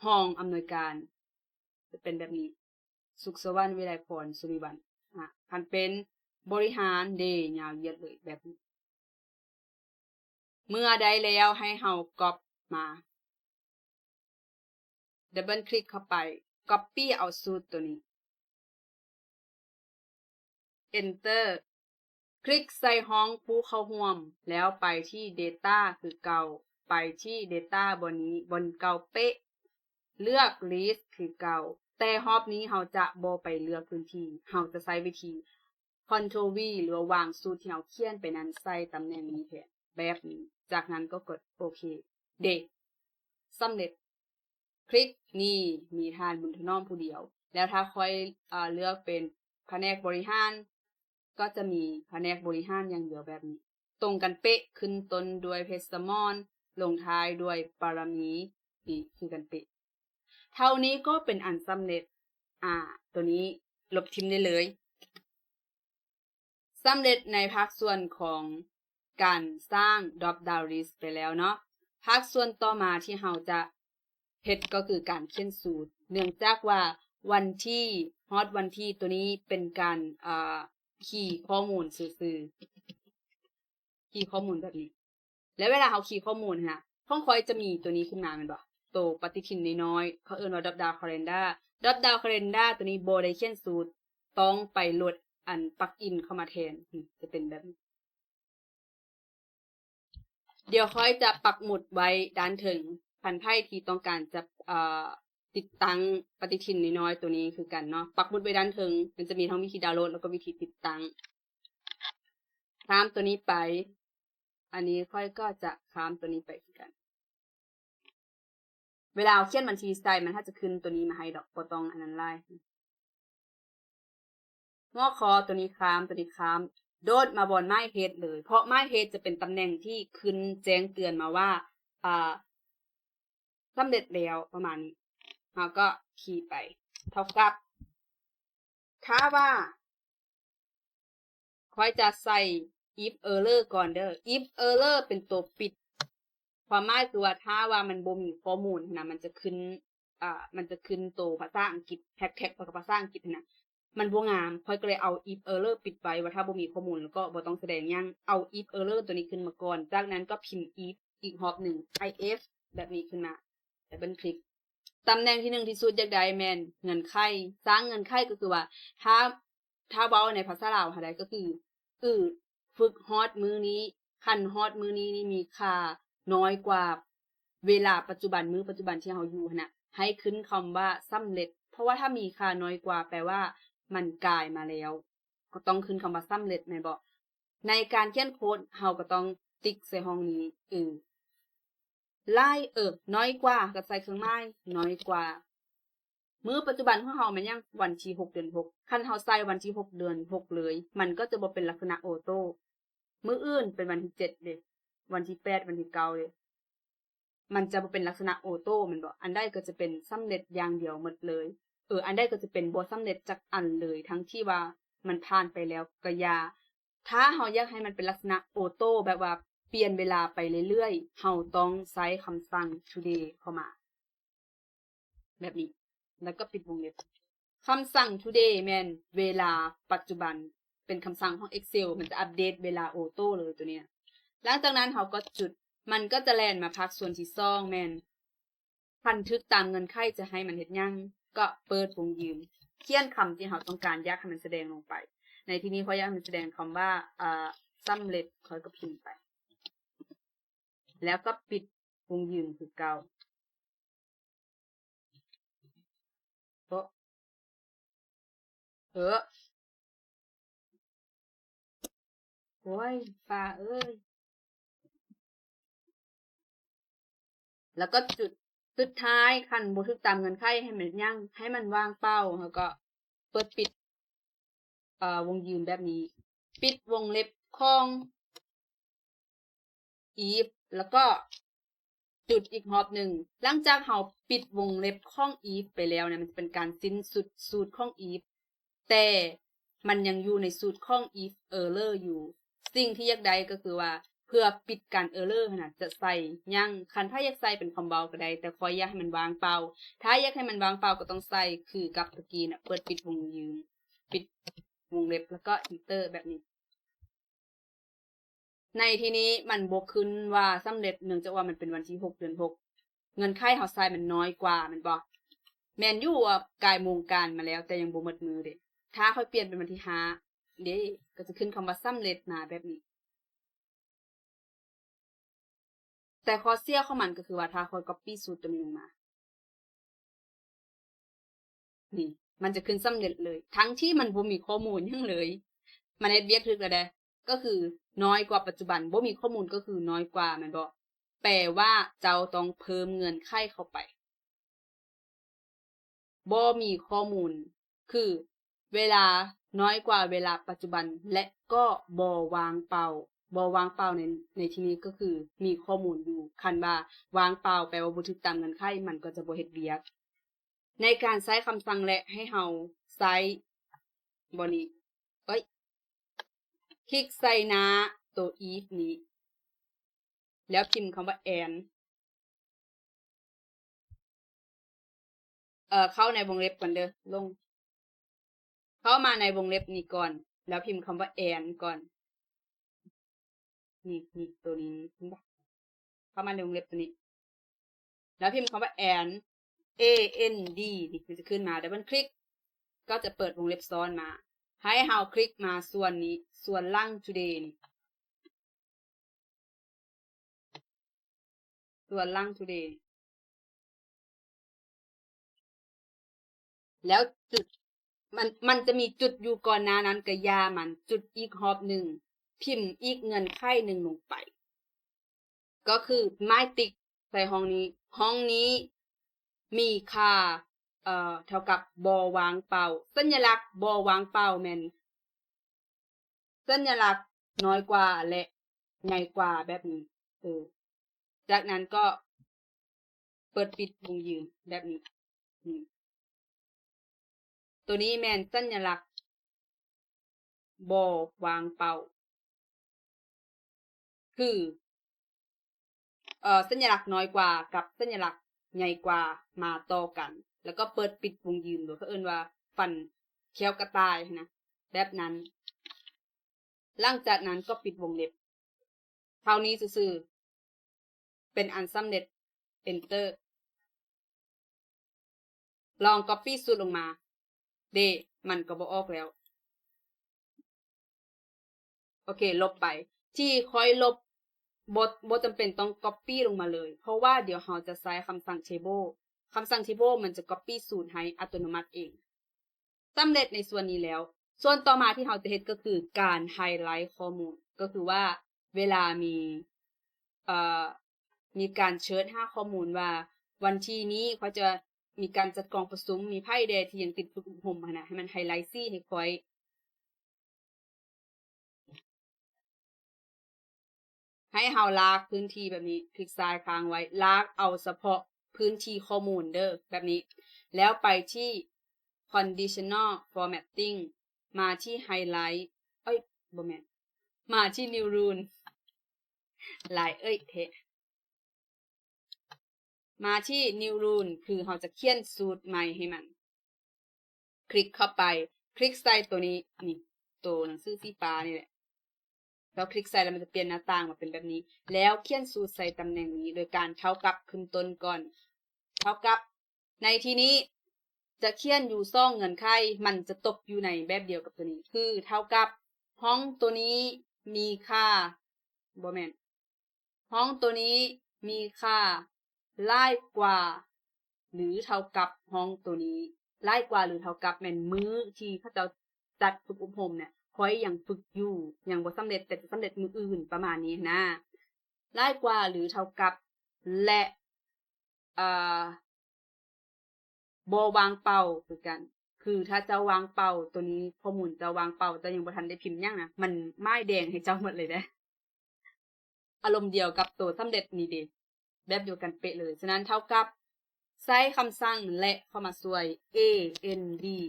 ຮອງອຳນວຍການ ຈະເປັນແບບນີ້ ສຸກສະຫວັນ ວິໄລພອນ ສຸລິວັນ. ອາ ຄັນເປັນບໍລິຫານເດ ຍາວຢຽດເລີຍແບບນີ້. ເມື່ອໄດ້ແລ້ວໃຫ້ເຮົາກັອບມາ ດັບເບິນຄລິກເຂົ້າໄປ ກັອບປີ້ເອົາສູດໂຕນີ້ Enter ຄລິກໃສ່ຫ້ອງຜູ້ເຂົ້າຮ່ວມ ແລ້ວໄປທີ່ Data ຄືເກົ່າ ໄປທີ່ Data ບ່ອນນີ້ ບ່ອນເກົ່າເປະ ເລືອກ List ຄືເກົ່າ ແຕ່ຮອບນີ້ເຮົາຈະບໍ່ໄປເລືອກພື້ນທີ່ ເຮົາຈະໃຊ້ວິທີ Ctrl V ຫຼືວ່າວາງສູດທີ່ເຮົາຂຽນໄປນັ້ນໃສ່ຕຳແໜ່ງນີ້ແທນ ແບບນີ້. ຈາກນັ້ນກໍກົດໂອເຄ ເດ ສຳເລັດ. ຄລິກນີ້ມີທ່ານ ບຸນຖະໜອມ ຜູ້ດຽວ. ແລ້ວຖ້າຂ້ອຍ ເອີ ເລືອກເປັນພະແນກບໍລິຫານ ກໍຈະມີພະແນກບໍລິຫານຢ່າງດຽວແບບນີ້ ຕົງກັນເປະ ຂຶ້ນຕົ້ນດ້ວຍເພດສະໝອນ ລົງທ້າຍດ້ວຍປາລະມີ ນີ້ຄືກັນເປະ. ເທົ່ານີ້ກໍເປັນອັນສຳເລັດ. ອາ ໂຕນີ້ລົບຖິ້ມໄດ້ເລີຍ. ສຳເລັດໃນພາກສ່ວນຂອງການສ້າງ Drop Down List ໄປແລ້ວເນາະ. ພາກສ່ວນຕໍ່ມາທີ່ເຮົາຈະເຮັດກໍຄືການຂຽນສູດ ເນື່ອງຈາກວ່າວັນທີ ຮອດວັນທີ ໂຕນີ້ເປັນການ ເອີ ຄີຂໍ້ມູນຊື່ໆ ຄີຂໍ້ມູນແບບນີ້. ແລ້ວເວລາເຮົາຄີຂໍ້ມູນຫັ້ນນະ ຂອງຂ້ອຍຈະມີໂຕນີ້ຂຶ້ນມາແມ່ນບໍ່? ໂຕປະຕິທິນນ້ອຍໆ ເຂົາເອີ້ນວ່າ Drop Down Calendar. Drop Down Calendar ໂຕນີ້ບໍ່ໄດ້ຂຽນສູດ ຕ້ອງໄປໂຫຼດອັນ plug-in ເຂົ້າມາແທນ. ນີ້ຈະເປັນແບບນີ້. ດຽວຂ້ອຍຈະປັກໝຸດໄວ້ດ້ານເທິງ ຄັນໃຜທີ່ຕ້ອງການຈະ ເອີ ຕິດຕັ້ງປະຕິທິນນ້ອຍໆໂຕນີ້ຄືກັນເນາະ ປັກໝຸດໄວ້ດ້ານເທິງ. ມັນຈະມີທັງວິທີດາວໂຫຼດ ແລ້ວກໍວິທີຕິດຕັ້ງ. ຂ້າມໂຕນີ້ໄປ. ອັນນີ້ຂ້ອຍກໍຈະຂ້າມໂຕນີ້ໄປຄືກັນ. ເວລາເຮົາຂຽນບັນຊີໃສ່ ມັນອາດຈະຂຶ້ນໂຕນີ້ມາໃຫ້ດອກ ບໍ່ຕ້ອງອັນນັ້ນຫຼາຍ. ງໍ້ຄໍໂຕນີ້ຂ້າມ ໂຕນີ້ຂ້າມ ໂດດມາບ່ອນ My Head ເລີຍ ເພາະ My Head ຈະເປັນຕຳແໜ່ງທີ່ຂຶ້ນແຈ້ງເຕືອນມາວ່າ ອາ ສຳເລັດແລ້ວ ປະມານນີ້. ເຮົາກໍຄີໄປ ເທົ່າກັບ ຖ້າວ່າ ຂ້ອຍຈະໃສ່ if error ກ່ອນເດີ. If error ເປັນໂຕປິດ ຄວາມໝາຍຄືວ່າ ຖ້າວ່າມັນບໍ່ມີຂໍ້ມູນຫັ້ນນະ ມັນຈະຂຶ້ນ ອາ ມັນຈະຂຶ້ນໂຕພາສາອັງກິດ ແຮັດແທັກກັບພາສາອັງກິດຫັ້ນນະ ມັນບໍ່ງາມ. ຂ້ອຍກໍເລີຍເອົາ if error ປິດໄວ້ ວ່າຖ້າບໍ່ມີຂໍ້ມູນ ແລ້ວກໍບໍ່ຕ້ອງສະແດງຫຍັງ. ເອົາ if error ໂຕນີ້ຂຶ້ນມາກ່ອນ ຈາກນັ້ນກໍພິມ if ອີກຮອບໜຶ່ງ if ແບບນີ້ຂຶ້ນມາ double click. ຕຳແໜ່ງທີ່ໜຶ່ງທີ່ສຸດຢາກໄດ້ແມ່ນເງື່ອນໄຂ. ສ້າງເງື່ອນໄຂກໍຄືວ່າ ຖ້າ ຖ້າເວົ້າໃນພາສາລາວເຮົາໄດ້ກໍຄື ອື ຝຶກຮອດມື້ນີ້ ຄັນຮອດມື້ນີ້ນີ້ມີຄ່ານ້ອຍກວ່າເວລາປັດຈຸບັນ ມື້ປັດຈຸບັນທີ່ເຮົາຢູ່ຫັ້ນນະ ໃຫ້ຂຶ້ນຄຳວ່າສຳເລັດ. ເພາະວ່າຖ້າມີຄ່ານ້ອຍກວ່າ ແປວ່າມັນກາຍມາແລ້ວ ກໍຕ້ອງຂຶ້ນຄຳວ່າສຳເລັດ ແມ່ນບໍ່? ໃນການຂຽນໂຄດ ເຮົາກໍຕ້ອງຕິກໃສ່ຫ້ອງນີ້ ອື ແ ຫຼາຍ ເອີ ນ້ອຍກວ່າ ກໍໃສ່ເຄື່ອງໝາຍນ້ອຍກວ່າ. ມື້ປັດຈຸບັນຂອງເຮົາແມ່ນຫຍັງ? ວັນທີຫົກເດືອນຫົກ. ຄັນເຮົາໃສ່ວັນທີຫົກເດືອນຫົກເລີຍ ມັນກໍຈະບໍ່ເປັນລັກສະນະໂອໂຕ້. ມື້ອື່ນເປັນວັນທີເຈັດເດ້, ວັນທີແປດ, ວັນທີເກົ້າເດ້. ມັນຈະບໍ່ເປັນລັກສະນະໂອໂຕ້ແມ່ນບໍ່? ອັນໃດກໍຈະເປັນສຳເລັດຢ່າງດຽວໝົດເລີຍ. ເອີ ອັນໃດກໍຈະເປັນບໍ່ສຳເລັດຈັກອັນເລີຍ ທັງທີ່ວ່າມັນຜ່ານໄປແລ້ວກໍຢ່າ. ຖ້າເຮົາຢາກໃຫ້ມັນເປັນລັກສະນະໂອໂຕ້ ແບບວ່າປ່ຽນເວລາໄປເລື້ອຍໆ ເຮົາຕ້ອງໃຊ້ຄຳສັ່ງ today ເຂົ້າມາ ແບບນີ້ ແລ້ວກໍປິດວົງເລັບ. ຄຳສັ່ງ today ແມ່ນເວລາປັດຈຸບັນ ເປັນຄຳສັ່ງຂອງ Excel ມັນຈະອັບເດດເວລາໂອໂຕ້ເລີຍຕົວນີ້ນະ. ຫຼັງຈາກນັ້ນເຮົາກໍຈຸດ ມັນກໍຈະແລ່ນມາພາກສ່ວນທີສອງ ແມ່ນ ຄັນຖືກຕາມເງື່ອນໄຂຈະໃຫ້ມັນເຮັດຫຍັງ? ກໍເປີດວົງຢືນ ຂຽນຄຳທີ່ເຮົາຕ້ອງການຢາກໃຫ້ມັນສະແດງລົງໄປ. ໃນທີ່ນີ້ຂ້ອຍຢາກໃຫ້ມັນສະແດງຄຳວ່າ ເອີ ສຳເລັດ ຂ້ອຍກໍພິມໄປ ແລ້ວກໍປິດວົງຢືນຄືເກົ່າ. ໂອ ເອີ ໂອ້ຍ ຟ້າເອີຍ. ແລ້ວກໍຈຸດສຸດທ້າຍ ຄັນບໍ່ຖືກຕາມເງື່ອນໄຂໃຫ້ມັນຫຍັງ? ໃຫ້ມັນວ່າງເປົ່າ ແລ້ວກໍເປີດປິດ ເອີ ວົງຢືນແບບນີ້ ປິດວົງເລັບຂອງ if ແລ້ວກໍຈຸດອີກຮອບໜຶ່ງ. ຫຼັງຈາກເຮົາປິດວົງເລັບຂອງ if ໄປແລ້ວນະ ມັນຈະເປັນການສິ້ນສຸດສູດຂອງ if ແຕ່ມັນຍັງຢູ່ໃນສູດຂອງ if error ຢູ່. ສິ່ງທີ່ຢາກໄດ້ກໍຄືວ່າ ເພື່ອປິດການ error ຫັ້ນນະ ຈະໃສ່ຫຍັງ? ຄັນຖ້າຢາກໃສ່ເປັນຄຳເວົ້າກໍໄດ້ ແຕ່ຂ້ອຍຢາກໃຫ້ມັນວ່າງເປົ່າ. ຖ້າຢາກໃຫ້ມັນວ່າງເປົ່າກໍຕ້ອງໃສ່ຄືກັບຕະກີ້ນະ ເປີດປິດວົງຢືນ ປິດວົງເລັບ ແລ້ວກໍ enter ແບບນີ້. ໃນທີ່ນີ້ມັນບໍ່ຂຶ້ນວ່າສຳເລັດ ເນື່ອງຈາກວ່າມັນເປັນວັນທີຫົກເດືອນຫົກ ເງື່ອນໄຂເຮົາໃສ່ມັນນ້ອຍກວ່າແມ່ນບໍ່? ແມ່ນຢູ່ວ່າກາຍໂມງການມາແລ້ວ ແຕ່ຍັງບໍ່ໝົດມື້ເດ້. ຖ້າຂ້ອຍປ່ຽນເປັນວັນທີຫ້າເດ້ ກໍຈະຂຶ້ນຄຳວ່າສຳເລັດມາແບບນີ້. ແຕ່ຂໍ້ເສຍຂອງມັນກໍຄືວ່າ ຖ້າຂ້ອຍ copy ສູດຕົວນີ້ລົງມາ ນີ້ ມັນຈະຂຶ້ນສຳເລັດເລີຍ ທັງທີ່ມັນບໍ່ມີຂໍ້ມູນຫຍັງເລີຍ. ມັນເຮັດວຽກຖືກແລ້ວເດ້ ກໍຄືນ້ອຍກວ່າປັດຈຸບັນ ບໍ່ມີຂໍ້ມູນກໍຄືນ້ອຍກວ່າແມ່ນບໍ່? ແປວ່າເຈົ້າຕ້ອງເພີ່ມເງື່ອນໄຂເຂົ້າໄປ. ບໍ່ມີຂໍ້ມູນ ຄືເວລານ້ອຍກວ່າເວລາປັດຈຸບັນ ແລະ ກໍບໍ່ວ່າງເປົ່າ. ບໍ່ວ່າງເປົ່າໃນ ໃນທີ່ນີ້ກໍຄືມີຂໍ້ມູນຢູ່. ຄັນວ່າວ່າງເປົ່າ ແປວ່າບໍ່ຖືກຕາມເງື່ອນໄຂ ມັນກໍຈະບໍ່ເຮັດວຽກ. ໃນການໃຊ້ຄຳສັ່ງ ແລະ ໃຫ້ເຮົາໃຊ້ ບໍ່ນີ້ ເອີຍ ຄລິກໃສ່ໜ້າໂຕ if ນີ້ ແລ້ວພິມຄຳວ່າ and ເອີ ເຂົ້າໃນວົງເລັບກ່ອນເດີ ລົງ ເຂົ້າມາໃນວົງເລັບນີ້ກ່ອນ ແລ້ວພິມຄຳວ່າ and ກ່ອນ. ນີ້ ນີ້ ໂຕນີ້ ເຫັນບໍ່? ເຂົ້າມາໃນວົງເລັບໂຕນີ້ ແລ້ວພິມຄຳວ່າ and, A N D ນີ້ ມັນຈະຂຶ້ນມາ double click ກໍຈະເປີດວົງເລັບຊ້ອນມາ. ໃຫ້ເຮົາຄລິກມາສ່ວນນີ້ ສ່ວນຫຼັງ today ນີ້ ສ່ວນຫຼັງ today ແລ້ວຈຸດ ມັນ ມັນຈະມີຈຸດຢູ່ກ່ອນໜ້ານັ້ນ ກະຢ່າມັນ ຈຸດອີກຮອບໜຶ່ງ ພິມອີກເງື່ອນໄຂໜຶ່ງລົງໄປ ກໍຄືໝາຍຕິກໃສ່ຫ້ອງນີ້ ຫ້ອງນີ້ມີຄ່າ ເອີ ເທົ່າກັບບໍ່ວ່າງເປົ່າ. ສັນຍະລັກບໍ່ວ່າງເປົ່າແມ່ນ ສັນຍະລັກນ້ອຍກວ່າ ແລະ ໃຫຍ່ກວ່າແບບນີ້ ເອີ ຈາກນັ້ນກໍເປີດປິດວົງຢືນແບບນີ້ ນີ້ ໂຕນີ້ແມ່ນສັນຍະລັກບໍ່ວ່າງເປົ່າ ຄື ເອີ ສັນຍະລັກນ້ອຍກວ່າກັບສັນຍະລັກໃຫຍ່ກວ່າມາຕໍ່ກັນ ແລ້ວກໍເປີດປິດວົງຢືນ ຫຼືເຂົາເອີ້ນວ່າຟັນແຂ້ວກະຕ່າຍຫັ້ນນະ ແບບນັ້ນ. ຫຼັງຈາກນັ້ນກໍປິດວົງເລັບ ເທົ່ານີ້ຊື່ໆ ເປັນອັນສຳເລັດ enter. ລອງ copy ສູດລົງມາເດ້ ມັນກໍບໍ່ອອກແລ້ວ. ໂອເຄ ລົບໄປ. ທີ່ຂ້ອຍລົບ ບໍ່ ບໍ່ຈຳເປັນຕ້ອງ copy ລົງມາເລີຍ ເພາະວ່າດຽວເຮົາຈະໃຊ້ຄຳສັ່ງ table. ຄຳສັ່ງ table ມັນຈະ copy ສູດໃຫ້ອັດຕະໂນມັດເອງ. ສຳເລັດໃນສ່ວນນີ້ແລ້ວ. ສ່ວນຕໍ່ມາທີ່ເຮົາຈະເຮັດກໍຄືການ highlight ຂໍ້ມູນ ກໍຄືວ່າເວລາມີ ເອີ ເ ມີການເຊີດຫາຂໍ້ມູນວ່າ ວັນທີນີ້ຂ້ອຍຈະມີການຈັດກອງປະຊຸມ, ມີໃຜແດ່ທີ່ຍັງຕິດຝຶກອົບຮົມຫັ້ນນະ, ໃຫ້ມັນໄຮໄລສີໃຫ້ຂ້ອຍ. ໃຫ້ເຮົາລາກພື້ນທີ່ແບບນີ້, ຄລິກຊ້າຍຄ້າງໄວ້, ລາກເອົາສະເພາະພື້ນທີ່ຂໍ້ມູນເດີ ແບບນີ້, ແລ້ວໄປທີ່ conditional formatting ມາທີ່ highlight ເອີຍ ບໍ່ແມ່ນ, ມາທີ່ new rule ຫຼາຍເອີຍແທ້. ມາທີ່ new rule ຄືເຮົາຈະຂຽນສູດໃໝ່ໃຫ້ມັນ. ຄລິກເຂົ້າໄປ, ຄລິກໃສ່ໂຕນີ້, ນີ້, ໂຕໜັງສືສີຟ້ານີ້ແຫຼະ. ເຮົາຄລິກໃສ່ແລ້ວມັນຈະປ່ຽນໜ້າຕ່າງມາເປັນແບບນີ້, ແລ້ວຂຽນສູດໃສ່ຕຳແໜ່ງນີ້ໂດຍການເທົ່າກັບຂຶ້ນຕົ້ນກ່ອນ, ເທົ່າກັບ. ໃນທີ່ນີ້ຈະຂຽນຢູ່ສອງເງື່ອນໄຂ, ມັນຈະຕົກຢູ່ໃນແບບດຽວກັບໂຕນີ້, ຄືເທົ່າກັບ ຫ້ອງໂຕນີ້ມີຄ່າ, ບໍ່ແມ່ນ, ຫ້ອງໂຕນີ້ມີຄ່າຫຼາຍກວ່າ ຫຼື ເທົ່າກັບຫ້ອງໂຕນີ້, ຫຼາຍກວ່າ ຫຼື ເທົ່າກັບ ແມ່ນມື້ທີ່ເຂົາເຈົ້າຈັດຝຶກອົບຮົມເນຍ ຂ້ອຍຍັງຝຶກຢູ່, ຍັງບໍ່ສຳເລັດ, ແຕ່ຈະສຳເລັດມື້ອື່ນ ປະມານນີ້ນະ, ຫຼາຍກວ່າ ຫຼື ເທົ່າກັບ ແລະ ເອີ ບໍ່ວ່າງເປົ່າຄືກັນ. ຄືຖ້າເຈົ້າວ່າງເປົ່າ, ໂຕນີ້ຂໍ້ມູນເຈົ້າວ່າງເປົ່າ, ເຈົ້າຍັງບໍ່ທັນໄດ້ພິມຫຍັງນະ, ມັນໝາຍແດງໃຫ້ເຈົ້າໝົດເລີຍເດ້. ອາລົມດຽວກັບໂຕສຳເລັດນີ້ເດ, ແບບດຽວກັນເປະເລີຍ. ສະນັ້ນເທົ່າກັບ ໃຊ້ຄຳສັ່ງ ແລະ ເຂົ້າມາຊ່ວຍ ເອ ເອັນ ດີ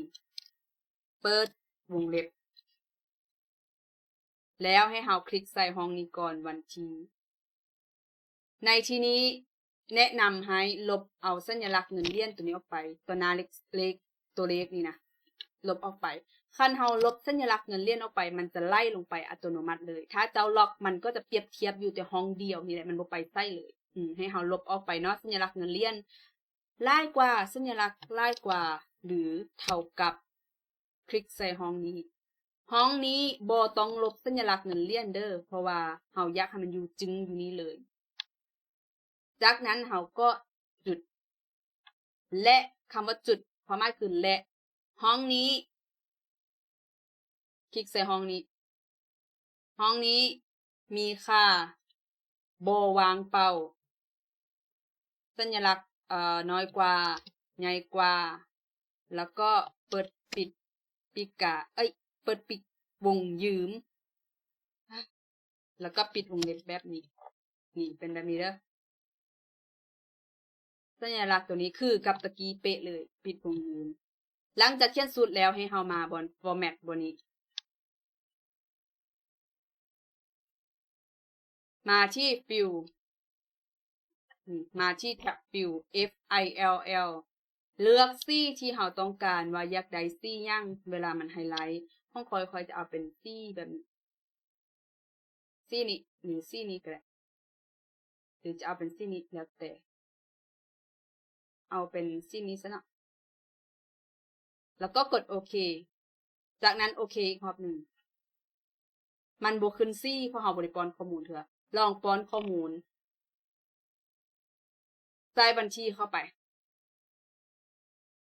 ເປີດວົງເລັບ ແລ້ວໃຫ້ເຮົາຄລິກໃສ່ຫ້ອງນີ້ກ່ອນ, ວັນທີ. ໃນທີ່ນີ້ແນະນຳໃຫ້ລົບເອົາສັນຍະລັກເງິນຫຼຽນໂຕນີ້ອອກໄປ, ຕົວໜ້າເລກ, ເລກ, ຕົວເລກນີ້ນະ, ລົບອອກໄປ. ຄັນເຮົາລົບສັນຍະລັກເງິນຫຼຽນອອກໄປ, ມັນຈະໄຫຼລົງໄປອັດຕະໂນມັດເລີຍ. ຖ້າເຈົ້າລັອກ, ມັນກໍຈະປຽບທຽບຢູ່ແຕ່ຫ້ອງດຽວນີ້ແຫຼະ, ມັນບໍ່ໄປໃສເລີຍ. ອືມ, ໃຫ້ເຮົາລົບອອກໄປເນາະ, ສັນຍະລັກເງິນຫຼຽນ. ຫຼາຍກວ່າ, ສັນຍະລັກຫຼາຍກວ່າ ຫຼື ເທົ່າກັບ, ຄລິກໃສ່ຫ້ອງນີ້. ຫ້ອງນີ້ບໍ່ຕ້ອງລົບສັນຍະລັກເງິນຫຼຽນເດີ, ເພາະວ່າເຮົາຢາກໃຫ້ມັນຢູ່ຈຶ້ງຢູ່ນີ້ເລີຍ. ຈາກນັ້ນເຮົາກໍຈຸດ ແລະ ຄຳວ່າຈຸດ ຄວາມໝາຍຄື ແລະ ຫ້ອງນີ້ ຄລິກໃສ່ຫ້ອງນີ້. ຫ້ອງນີ້ມີຄ່າບໍ່ວ່າງເປົ່າ, ສັນຍະລັກ, ເອີ, ນ້ອຍກວ່າ, ໃຫຍ່ກວ່າ, ແລ້ວກໍເປີດປິດປີກກາ, ເອີຍ, ເປີດປິດວົງຢືມ, ແລ້ວກໍປິດວົງເລັບແບບນີ້. ນີ້ ເປັນແບບນີ້ເດີ. ສັນຍະລັກໂຕນີ້ຄືກັບຕະກີ້ເປະເລີຍ, ປິດວົງຢືມ. ຫຼັງຈາກຂຽນສູດແລ້ວ, ໃຫ້ເຮົາມາບ່ອນ format ບ່ອນນີ້. ມາທີ່ fill ນີ້, ມາທີ່ fill, F I L L. ເລືອກສີທີ່ເຮົາຕ້ອງການວ່າຢາກໄດ້ສີຫຍັງ. ເວລາມັນໄຮໄລ, ຂອງຂ້ອຍ, ຂ້ອຍຈະເອົາເປັນສີແບບນີ້. ສີນີ້ ຫຼື ສີນີ້ກໍໄດ້, ຫຼື ຈະເອົາເປັນສີນີ້ ແລ້ວແຕ່. ເອົາເປັນສີນີ້ຊະເນາະ, ແລ້ວກໍກົດໂອເຄ. ຈາກນັ້ນໂອເຄອີກຮອບໜຶ່ງ. ມັນບໍ່ຂຶ້ນສີ ເພາະເຮົາບໍ່ໄດ້ປ້ອນຂໍ້ມູນເທື່ອ. ລອງປ້ອນຂໍ້ມູນ. ໃສ່ວັນທີເຂົ້າໄປ,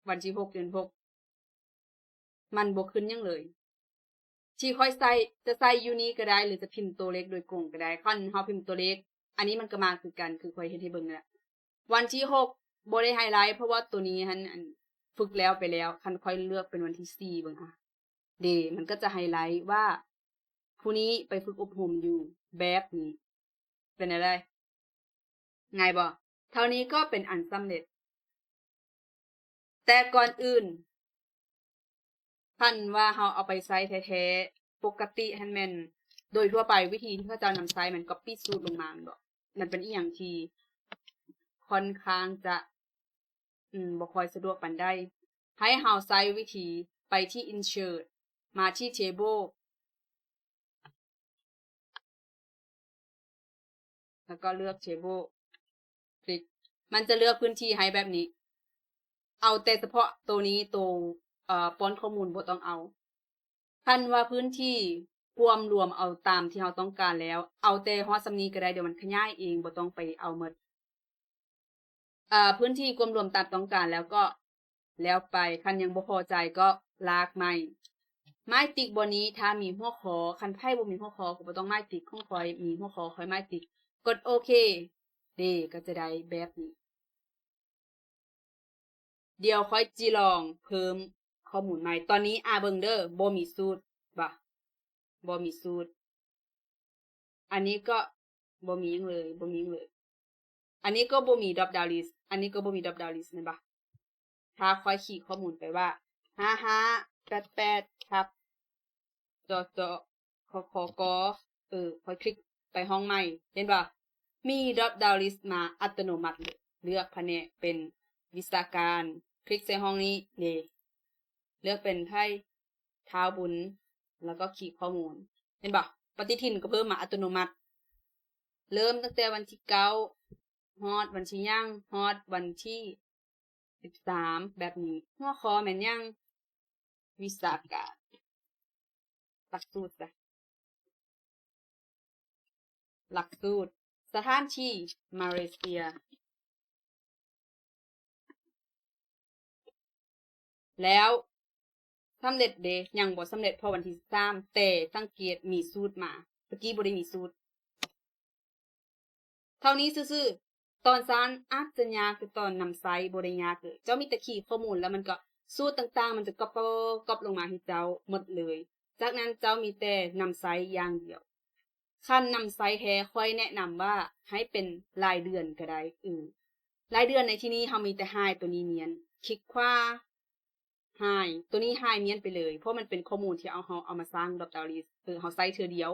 ວັນທີຫົກ ເດືອນຫົກ ມັນບໍ່ຂຶ້ນຫຍັງເລີຍ. ທີ່ຂ້ອຍໃສ່ ຈະໃສ່ຢູ່ນີ້ກໍໄດ້ ຫຼື ຈະພິມຕົວເລກໂດຍກົງກໍໄດ້. ຄັນເຮົາພິມຕົວເລກ, ອັນນີ້ມັນກໍມາຄືກັນ, ຄືຂ້ອຍເຮັດໃຫ້ເບິ່ງນັ້ນແຫຼະ. ວັນທີຫົກ ບໍ່ໄດ້ໄຮໄລ ເພາະວ່າຕົວນີ້ຫັ້ນ ອັນ ຝຶກແລ້ວໄປແລ້ວ. ຄັນຂ້ອຍເລືອກເປັນວັນທີສີ່ເບິ່ງ ອາ ເດ ມັນກໍຈະໄຮໄລວ່າຜູ້ນີ້ໄປຝຶກອົບຮົມຢູ່ແບບນີ້. ເປັນແນວໃດ? ງ່າຍບໍ່? ເທົ່ານີ້ກໍເປັນອັນສຳເລັດ. ແຕ່ກ່ອນອື່ນ, ຄັນວ່າເຮົາເອົາໄປໃຊ້ແທ້ໆ, ປົກກະຕິຫັ້ນແມ່ນ ໂດຍທົ່ວໄປ ວິທີທີ່ເຂົາເຈົ້ານຳໃຊ້ແມ່ນ copy ສູດລົງມາແມ່ນບໍ່? ມັນເປັນອີ່ຫຍັງທີ່ຄ່ອນຂ້າງຈະ ອືມ ບໍ່ຄ່ອຍສະດວກປານໃດ. ໃຫ້ເຮົາໃຊ້ວິທີໄປທີ່ insert, ມາທີ່ table ແລ້ວກໍເລືອກ table, ຄລິກ. ມັນຈະເລືອກພື້ນທີ່ໃຫ້ແບບນີ້. ເອົາແຕ່ສະເພາະໂຕນີ້, ໂຕ, ເອີ, ປ້ອນຂໍ້ມູນບໍ່ຕ້ອງເອົາ. ຄັນວ່າພື້ນທີ່ກວມລວມເອົາຕາມທີ່ເຮົາຕ້ອງການແລ້ວ, ເອົາແຕ່ຮອດສ່ຳນີ້ກໍໄດ້, ດຽວມັນຂະຫຍາຍເອງ, ບໍ່ຕ້ອງໄປເອົາໝົດ. ເອີ ພື້ນທີ່ກວມລວມຕາມຕ້ອງການແລ້ວກໍແລ້ວໄປ, ຄັນຍັງບໍ່ພໍໃຈກໍລາກໃໝ່. ໝາຍຕິກບ່ອນນີ້ຖ້າມີຫົວຂໍ້, ຄັນໃຜບໍ່ມີຫົວຂໍ້ກໍບໍ່ຕ້ອງໝາຍຕິກ, ຂອງຂ້ອຍມີຫົວຂໍ້, ຂ້ອຍໝາຍຕິກ. ກົດໂອເຄ. ເດ ກໍຈະໄດ້ແບບນີ້. ດຽວຂ້ອຍຊິລອງເພີ່ມຂໍ້ມູນໃໝ່. ຕອນນີ້ ອາ ເບິ່ງເດີ ບໍ່ມີສູດ ບໍ່ ບໍ່ມີສູດ. ອັນນີ້ກໍບໍ່ມີຫຍັງເລີຍ ບໍ່ມີຫຍັງເລີຍ. ອັນນີ້ກໍບໍ່ມີ drop down list ອັນນີ້ກໍບໍ່ມີ drop down list ແມ່ນບໍ່? ຖ້າຂ້ອຍຄີຂໍ້ມູນໄປວ່າ ຫ້າຫ້າແປດແປດ ທັບ ຈອຈ ຄຄກ ເອີ ຂ້ອຍຄລິກໄປຫ້ອງໃໝ່ ເຫັນບໍ່? ມີ drop down list ມາອັດຕະໂນມັດເລີຍ. ເລືອກພະແນກເປັນວິຊາການ ຄລິກໃສ່ຫ້ອງນີ້ເດ ເລືອກເປັນໄພ ທ້າວບຸນ ແລ້ວກໍຄີຂໍ້ມູນ ເຫັນບໍ່? ປະຕິທິນກໍເພີ່ມມາອັດຕະໂນມັດ ເລີ່ມຕັ້ງແຕ່ວັນທີເກົ້າ ຮອດວັນທີຫຍັງ ຮອດວັນທີສິບສາມ ແບບນີ້. ຫົວຂໍ້ແມ່ນຫຍັງ? ວິຊາການ ຫຼັກສູດຊະ ຫຼັກສູດ ສະຖານທີ່ ມາເລເຊຍ. ແລ້ວສຳເລັດເດ ຍັງບໍ່ສຳເລັດ ເພາະວັນທີສິບສາມ ແຕ່ສັງເກດມີສູດມາ ຕະກີ້ບໍ່ໄດ້ມີສູດ. ເທົ່ານີ້ຊື່ໆ. ຕອນສ້າງອາດຈະຍາກ ແຕ່ຕອນນຳໃຊ້ບໍ່ໄດ້ຍາກເລີຍ. ເຈົ້າມີແຕ່ຄີຂໍ້ມູນ ແລ້ວມັນກໍ ສູດຕ່າງໆ ມັນຈະກັອບ ກັອບ ກັອບລົງມາໃຫ້ເຈົ້າໝົດເລີຍ. ຈາກນັ້ນເຈົ້າມີແຕ່ນຳໃຊ້ຢ່າງດຽວ. ຄັນນຳໃຊ້ແທ້ ຂ້ອຍແນະນຳວ່າໃຫ້ເປັນລາຍເດືອນກໍໄດ້. ເອີ ລາຍເດືອນໃນທີ່ນີ້ເຮົາມີແຕ່ຫາຍ ຕົວນີ້ມ້ຽນ ຄລິກຂວາ ຫາຍ ຕົວນີ້ຫາຍມ້ຽນໄປເລີຍ ເພາະມັນເປັນຂໍ້ມູນທີ່ເອົາ ເຮົາເອົາມາສ້າງ drop down list ເອີ ເຮົາໃຊ້ເທື່ອດຽວ.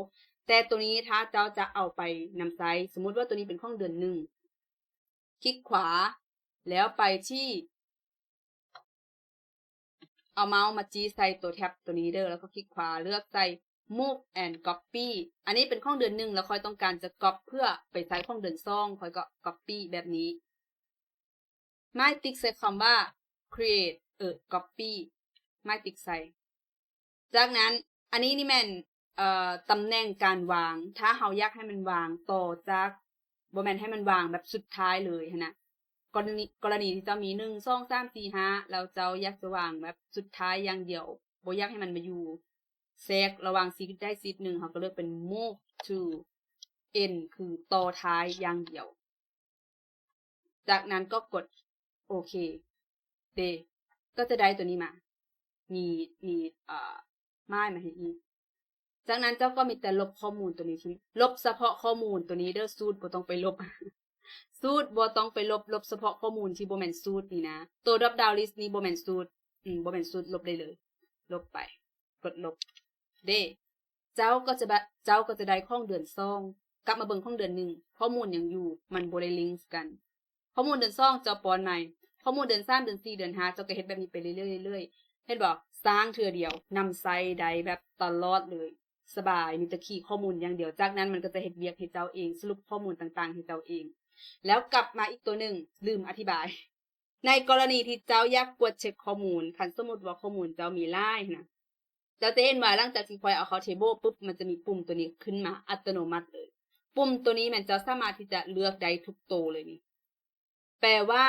ແຕ່ຕົວນີ້ຖ້າເຈົ້າຈະເອົາໄປນຳໃຊ້ ສົມມຸດວ່າຕົວນີ້ເປັນຂອງເດືອນໜຶ່ງ ຄລິກຂວາ ແລ້ວໄປທີ່ ເອົາເມົາສ໌ມາຈີ້ໃສ່ຕົວແທັບຕົວນີ້ເດີ ແລ້ວກໍຄລິກຂວາ ເລືອກໃສ່ move and copy. ອັນນີ້ເປັນຂອງເດືອນໜຶ່ງ ແລ້ວຂ້ອຍຕ້ອງການຈະກັອບເພື່ອໄປໃຊ້ຂອງເດືອນສອງ ຂ້ອຍກໍກັອບປີ້ແບບນີ້. ໝາຍຕິກໃສ່ຄຳວ່າ create ເອີ copy ໝາຍຕິກໃສ່. ຈາກນັ້ນ ອັນນີ້ນີ້ແມ່ນ ເອີ ຕຳແໜ່ງການວາງ ຖ້າເຮົາຢາກໃຫ້ມັນວາງຕໍ່ຈາກ ບໍ່ແມ່ນໃຫ້ມັນວາງແບບສຸດທ້າຍເລີຍຫັ້ນນະ. ກໍລະນີ ກໍລະນີທີ່ເຈົ້າມີ ໜຶ່ງ ສອງ ສາມ ສີ່ ຫ້າ ແລ້ວເຈົ້າຢາກຈະວາງແບບສຸດທ້າຍຢ່າງດຽວ ບໍ່ຢາກໃຫ້ມັນມາຢູ່ແຊກລະຫວ່າງຊີດໃດຊີດໜຶ່ງ ເຮົາກໍເລືອກເປັນ move to end ຄືຕໍ່ທ້າຍຢ່າງດຽວ. ຈາກນັ້ນກໍກົດໂອເຄເດ ກໍຈະໄດ້ຕົວນີ້ມາ ມີ ມີ ເອີ ໝາຍມາໃຫ້ອີກ. ຈາກນັ້ນເຈົ້າກໍມີແຕ່ລົບຂໍ້ມູນຕົວນີ້ຖິ້ມ ລົບສະເພາະຂໍ້ມູນຕົວນີ້ເດີ ສູດບໍ່ຕ້ອງໄປລົບ ສູດບໍ່ຕ້ອງໄປລົບ ລົບສະເພາະຂໍ້ມູນທີ່ບໍ່ແມ່ນສູດນີ້ນະ. ຕົວ drop down list ນີ້ບໍ່ແມ່ນສູດ ອືມ ບໍ່ແມ່ນສູດ ລົບໄດ້ເລີຍ ລົບໄປ ກົດລົບເດ້. ເຈົ້າກໍຈະ ເຈົ້າກໍຈະໄດ້ຂອງເດືອນສອງ ກັບມາເບິ່ງຂອງເດືອນໜຶ່ງ ຂໍ້ມູນຍັງຢູ່ ມັນບໍ່ໄດ້ລິງກັນ. ຂໍ້ມູນເດືອນສອງເຈົ້າປ້ອນໃໝ່ ຂໍ້ມູນເດືອນສາມ ເດືອນສີ່ ເດືອນຫ້າ ເຈົ້າກໍເຮັດແບບນີ້ໄປເລື້ອຍໆ ເຫັນບໍ່? ສ້າງເທື່ອດຽວ ນຳໃຊ້ໄດ້ແບບຕະຫຼອດເລີຍ ສະບາຍ ມີແຕ່ຄີຂໍ້ມູນຢ່າງດຽວ. ຈາກນັ້ນມັນກໍຈະເຮັດວຽກໃຫ້ເຈົ້າເອງ ສະຫຼຸບຂໍ້ມູນຕ່າງໆໃຫ້ເຈົ້າເອງ. ແລ້ວກັບມາອີກຕົວໜຶ່ງ ລືມອະທິບາຍ ໃນກໍລະນີທີ່ເຈົ້າຢາກກວດເຊັກຂໍ້ມູນ ຄັນສົມມຸດວ່າຂໍ້ມູນເຈົ້າມີຫຼາຍຫັ້ນນະ ເຈົ້າຈະເຫັນວ່າຫຼັງຈາກທີ່ຂ້ອຍເອົາເຂົ້າ table ປຶບ ມັນຈະມີປຸ່ມຕົວນີ້ຂຶ້ນມາອັດຕະໂນມັດເລີຍ. ປຸ່ມຕົວນີ້ແມ່ນເຈົ້າສາມາດທີ່ຈະເລືອກໄດ້ທຸກໂຕເລີຍນີ້. ແປວ່າ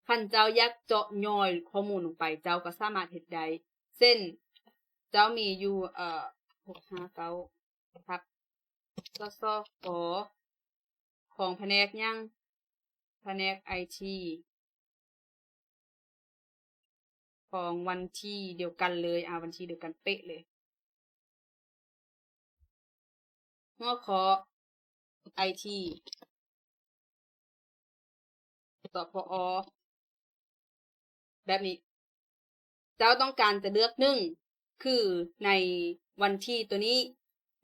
ຄັນເຈົ້າຢາກເຈາະຍ່ອຍຂໍ້ມູນລົງໄປ ເຈົ້າກໍສາມາດເຮັດໄດ້. ເຊັ່ນ ເຈົ້າມີຢູ່ ເອີ ຫົກຫ້າເກົ້າ ທັບ ສສກ ຂອງພະແນກຫຍັງ? ພະແນກໄອທີ ຂອງວັນທີດຽວກັນເລີຍ ອາ ວັນທີດຽວກັນເປະເລີຍ. ຫົວຂໍ້ໄອທີ ສພອ ແບບນີ້ ເຈົ້າຕ້ອງການຈະເລືອກ ໜຶ່ງ ຄືໃນວັນທີຕົວນີ້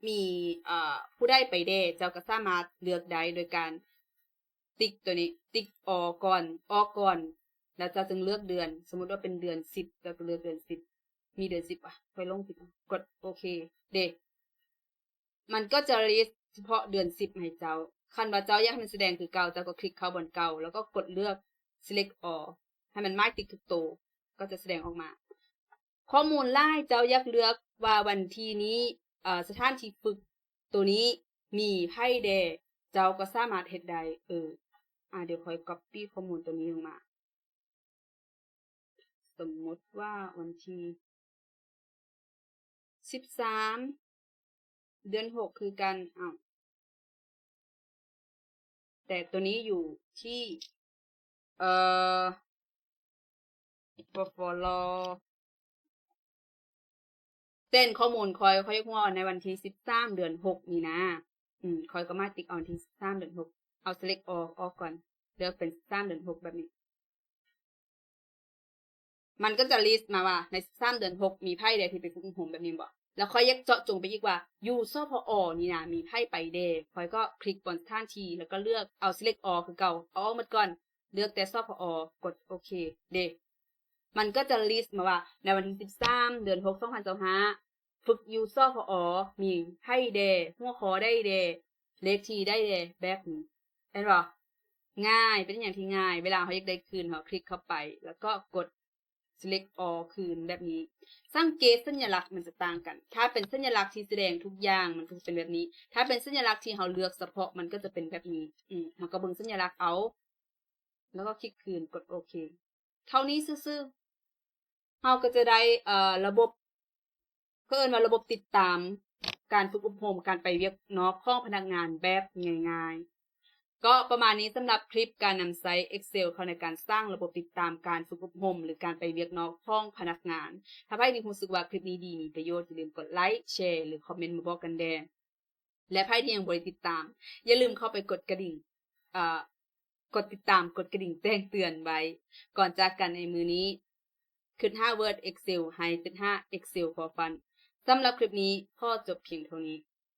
ມີ ເອີ ຜູ້ໃດໄປແດ່ ເຈົ້າກໍສາມາດເລືອກໄດ້ໂດຍການຕິກຕົວນີ້ ຕິກ ອ ກ່ອນ ອອກກ່ອນ ແລ້ວເຈົ້າຈຶ່ງເລືອກເດືອນ. ສົມມຸດວ່າເປັນເດືອນສິບ ເຈົ້າກໍເລືອກເດືອນສິບ. ມີເດືອນສິບ ອະ ຂ້ອຍຫຼົງຜິດ ກົດໂອເຄເດ. ມັນກໍຈະ list ສະເພາະເດືອນສິບໃຫ້ເຈົ້າ. ຄັນວ່າເຈົ້າຢາກໃຫ້ມັນສະແດງຄືເກົ່າ ເຈົ້າກໍຄລິກເຂົ້າບ່ອນເກົ່າ ແລ້ວກໍກົດເລືອກ select all ໃຫ້ມັນໝາຍຕິກທຸກໂຕ ກໍຈະສະແດງອອກມາ. ຂໍ້ມູນຫຼາຍ ເຈົ້າຢາກເລືອກວ່າວັນທີນີ້ ເອີ ສະຖານທີ່ຝຶກໂຕນີ້ມີໃຜແດ່ ເຈົ້າກໍສາມາດເຮັດໄດ້. ເອີ ອາ ດຽວຂ້ອຍ copy ຂໍ້ມູນໂຕນີ້ລົງມາ. ສົມມຸດວ່າວັນທີສິບສາມ ເດືອນຫົກຄືກັນ. ອ້າວ ແຕ່ໂຕນີ້ຢູ່ທີ່ ເອີ ບໍ່ຟອລໂລ ເຊັ່ນ ຂໍ້ມູນຂ້ອຍ ຂ້ອຍຢາກຮູ້ວ່າໃນວັນທີສິບສາມ ເດືອນຫົກນີ້ນະ ອືມ ຂ້ອຍກໍມາຕິກເອົາວັນທີສິບສາມ ເດືອນຫົກ ເອົາ select all ອອກກ່ອນ ເລືອກເປັນສິບສາມ ເດືອນຫົກ ແບບນີ້ ມັນກໍຈະ list ມາວ່າໃນສິບສາມ ເດືອນຫົກ ມີໃຜແດ່ທີ່ໄປຝຶກອົບຮົມ ແບບນີ້ແມ່ນບໍ່? ແລ້ວຂ້ອຍຢາກເຈາະຈົງໄປອີກວ່າ ຢູ່ ສພອ ນີ້ນະ ມີໃຜໄປແດ່? ຂ້ອຍກໍຄລິກບ່ອນສະຖານທີ່ ແລ້ວກໍເລືອກເອົາ select all ຄືເກົ່າ ເອົາອອກໝົດກ່ອນ ເລືອກແຕ່ ສພອ ກົດໂອເຄເດ ມັນກໍຈະ list ມາວ່າໃນວັນທີສິບສາມ ເດືອນຫົກ ສອງພັນຊາວຫ້າ ຝຶກຢູ່ ສພອ ມີໃຜແດ່ ຫົວຂໍ້ໃດແດ່ ເລກທີ່ໃດແດ່ ແບບນີ້ ເຫັນບໍ່? ງ່າຍ ເປັນຫຍັງທີ່ງ່າຍ ເວລາເຮົາຢາກໄດ້ຄືນ ເຮົາຄລິກເຂົ້າໄປ ແລ້ວກໍກົດ select all ຄືນແບບນີ້ ສັງເກດສັນຍະລັກມັນຈະຕ່າງກັນ ຖ້າເປັນສັນຍະລັກທີ່ສະແດງທຸກຢ່າງ ມັນກໍຈະເປັນແບບນີ້ ຖ້າເປັນສັນຍະລັກທີ່ເຮົາເລືອກສະເພາະ ມັນກໍຈະເປັນແບບນີ້ ອືມ ເຮົາກໍເບິ່ງສັນຍະລັກເອົາ ແລ້ວກໍຄລິກຄືນ ກົດໂອເຄ ເທົ່ານີ້ຊື່ໆ ເຮົາກໍຈະໄດ້ ເອີ ລະບົບ ເຂົາເອີ້ນວ່າລະບົບຕິດຕາມການຝຶກອົບຮົມ ການໄປວຽກນອກຂອງພະນັກງານແບບງ່າຍໆ. ກໍປະມານນີ້ສຳລັບຄລິບການນຳໃຊ້ Excel ເຂົ້າໃນການສ້າງລະບົບຕິດຕາມການຝຶກອົບຮົມ ຫຼື ການໄປວຽກນອກຂອງພະນັກງານ. ຖ້າໃຜທີ່ຮູ້ສຶກວ່າຄລິບນີ້ດີ ມີປະໂຫຍດ ຢ່າລືມກົດໄລ, ແຊ ຫຼື ຄອມເມັນມາບອກກັນແດ່. ແລະ ໃຜທີ່ຍັງບໍ່ໄດ້ຕິດຕາມ ຢ່າລືມເຂົ້າໄປກົດກະດິ່ງ ເອີ ກົດຕິດຕາມ ກົດກະດິ່ງແຈ້ງເຕືອນໄວ້. ກ່ອນຈາກກັນໃນມື້ນີ້ ຄຶດຫາ Word Excel ໃຫ້ຄຶດຫາ Excel for Fun. ສຳລັບຄລິບນີ້ຂໍຈົບພຽງເທົ່ານີ້.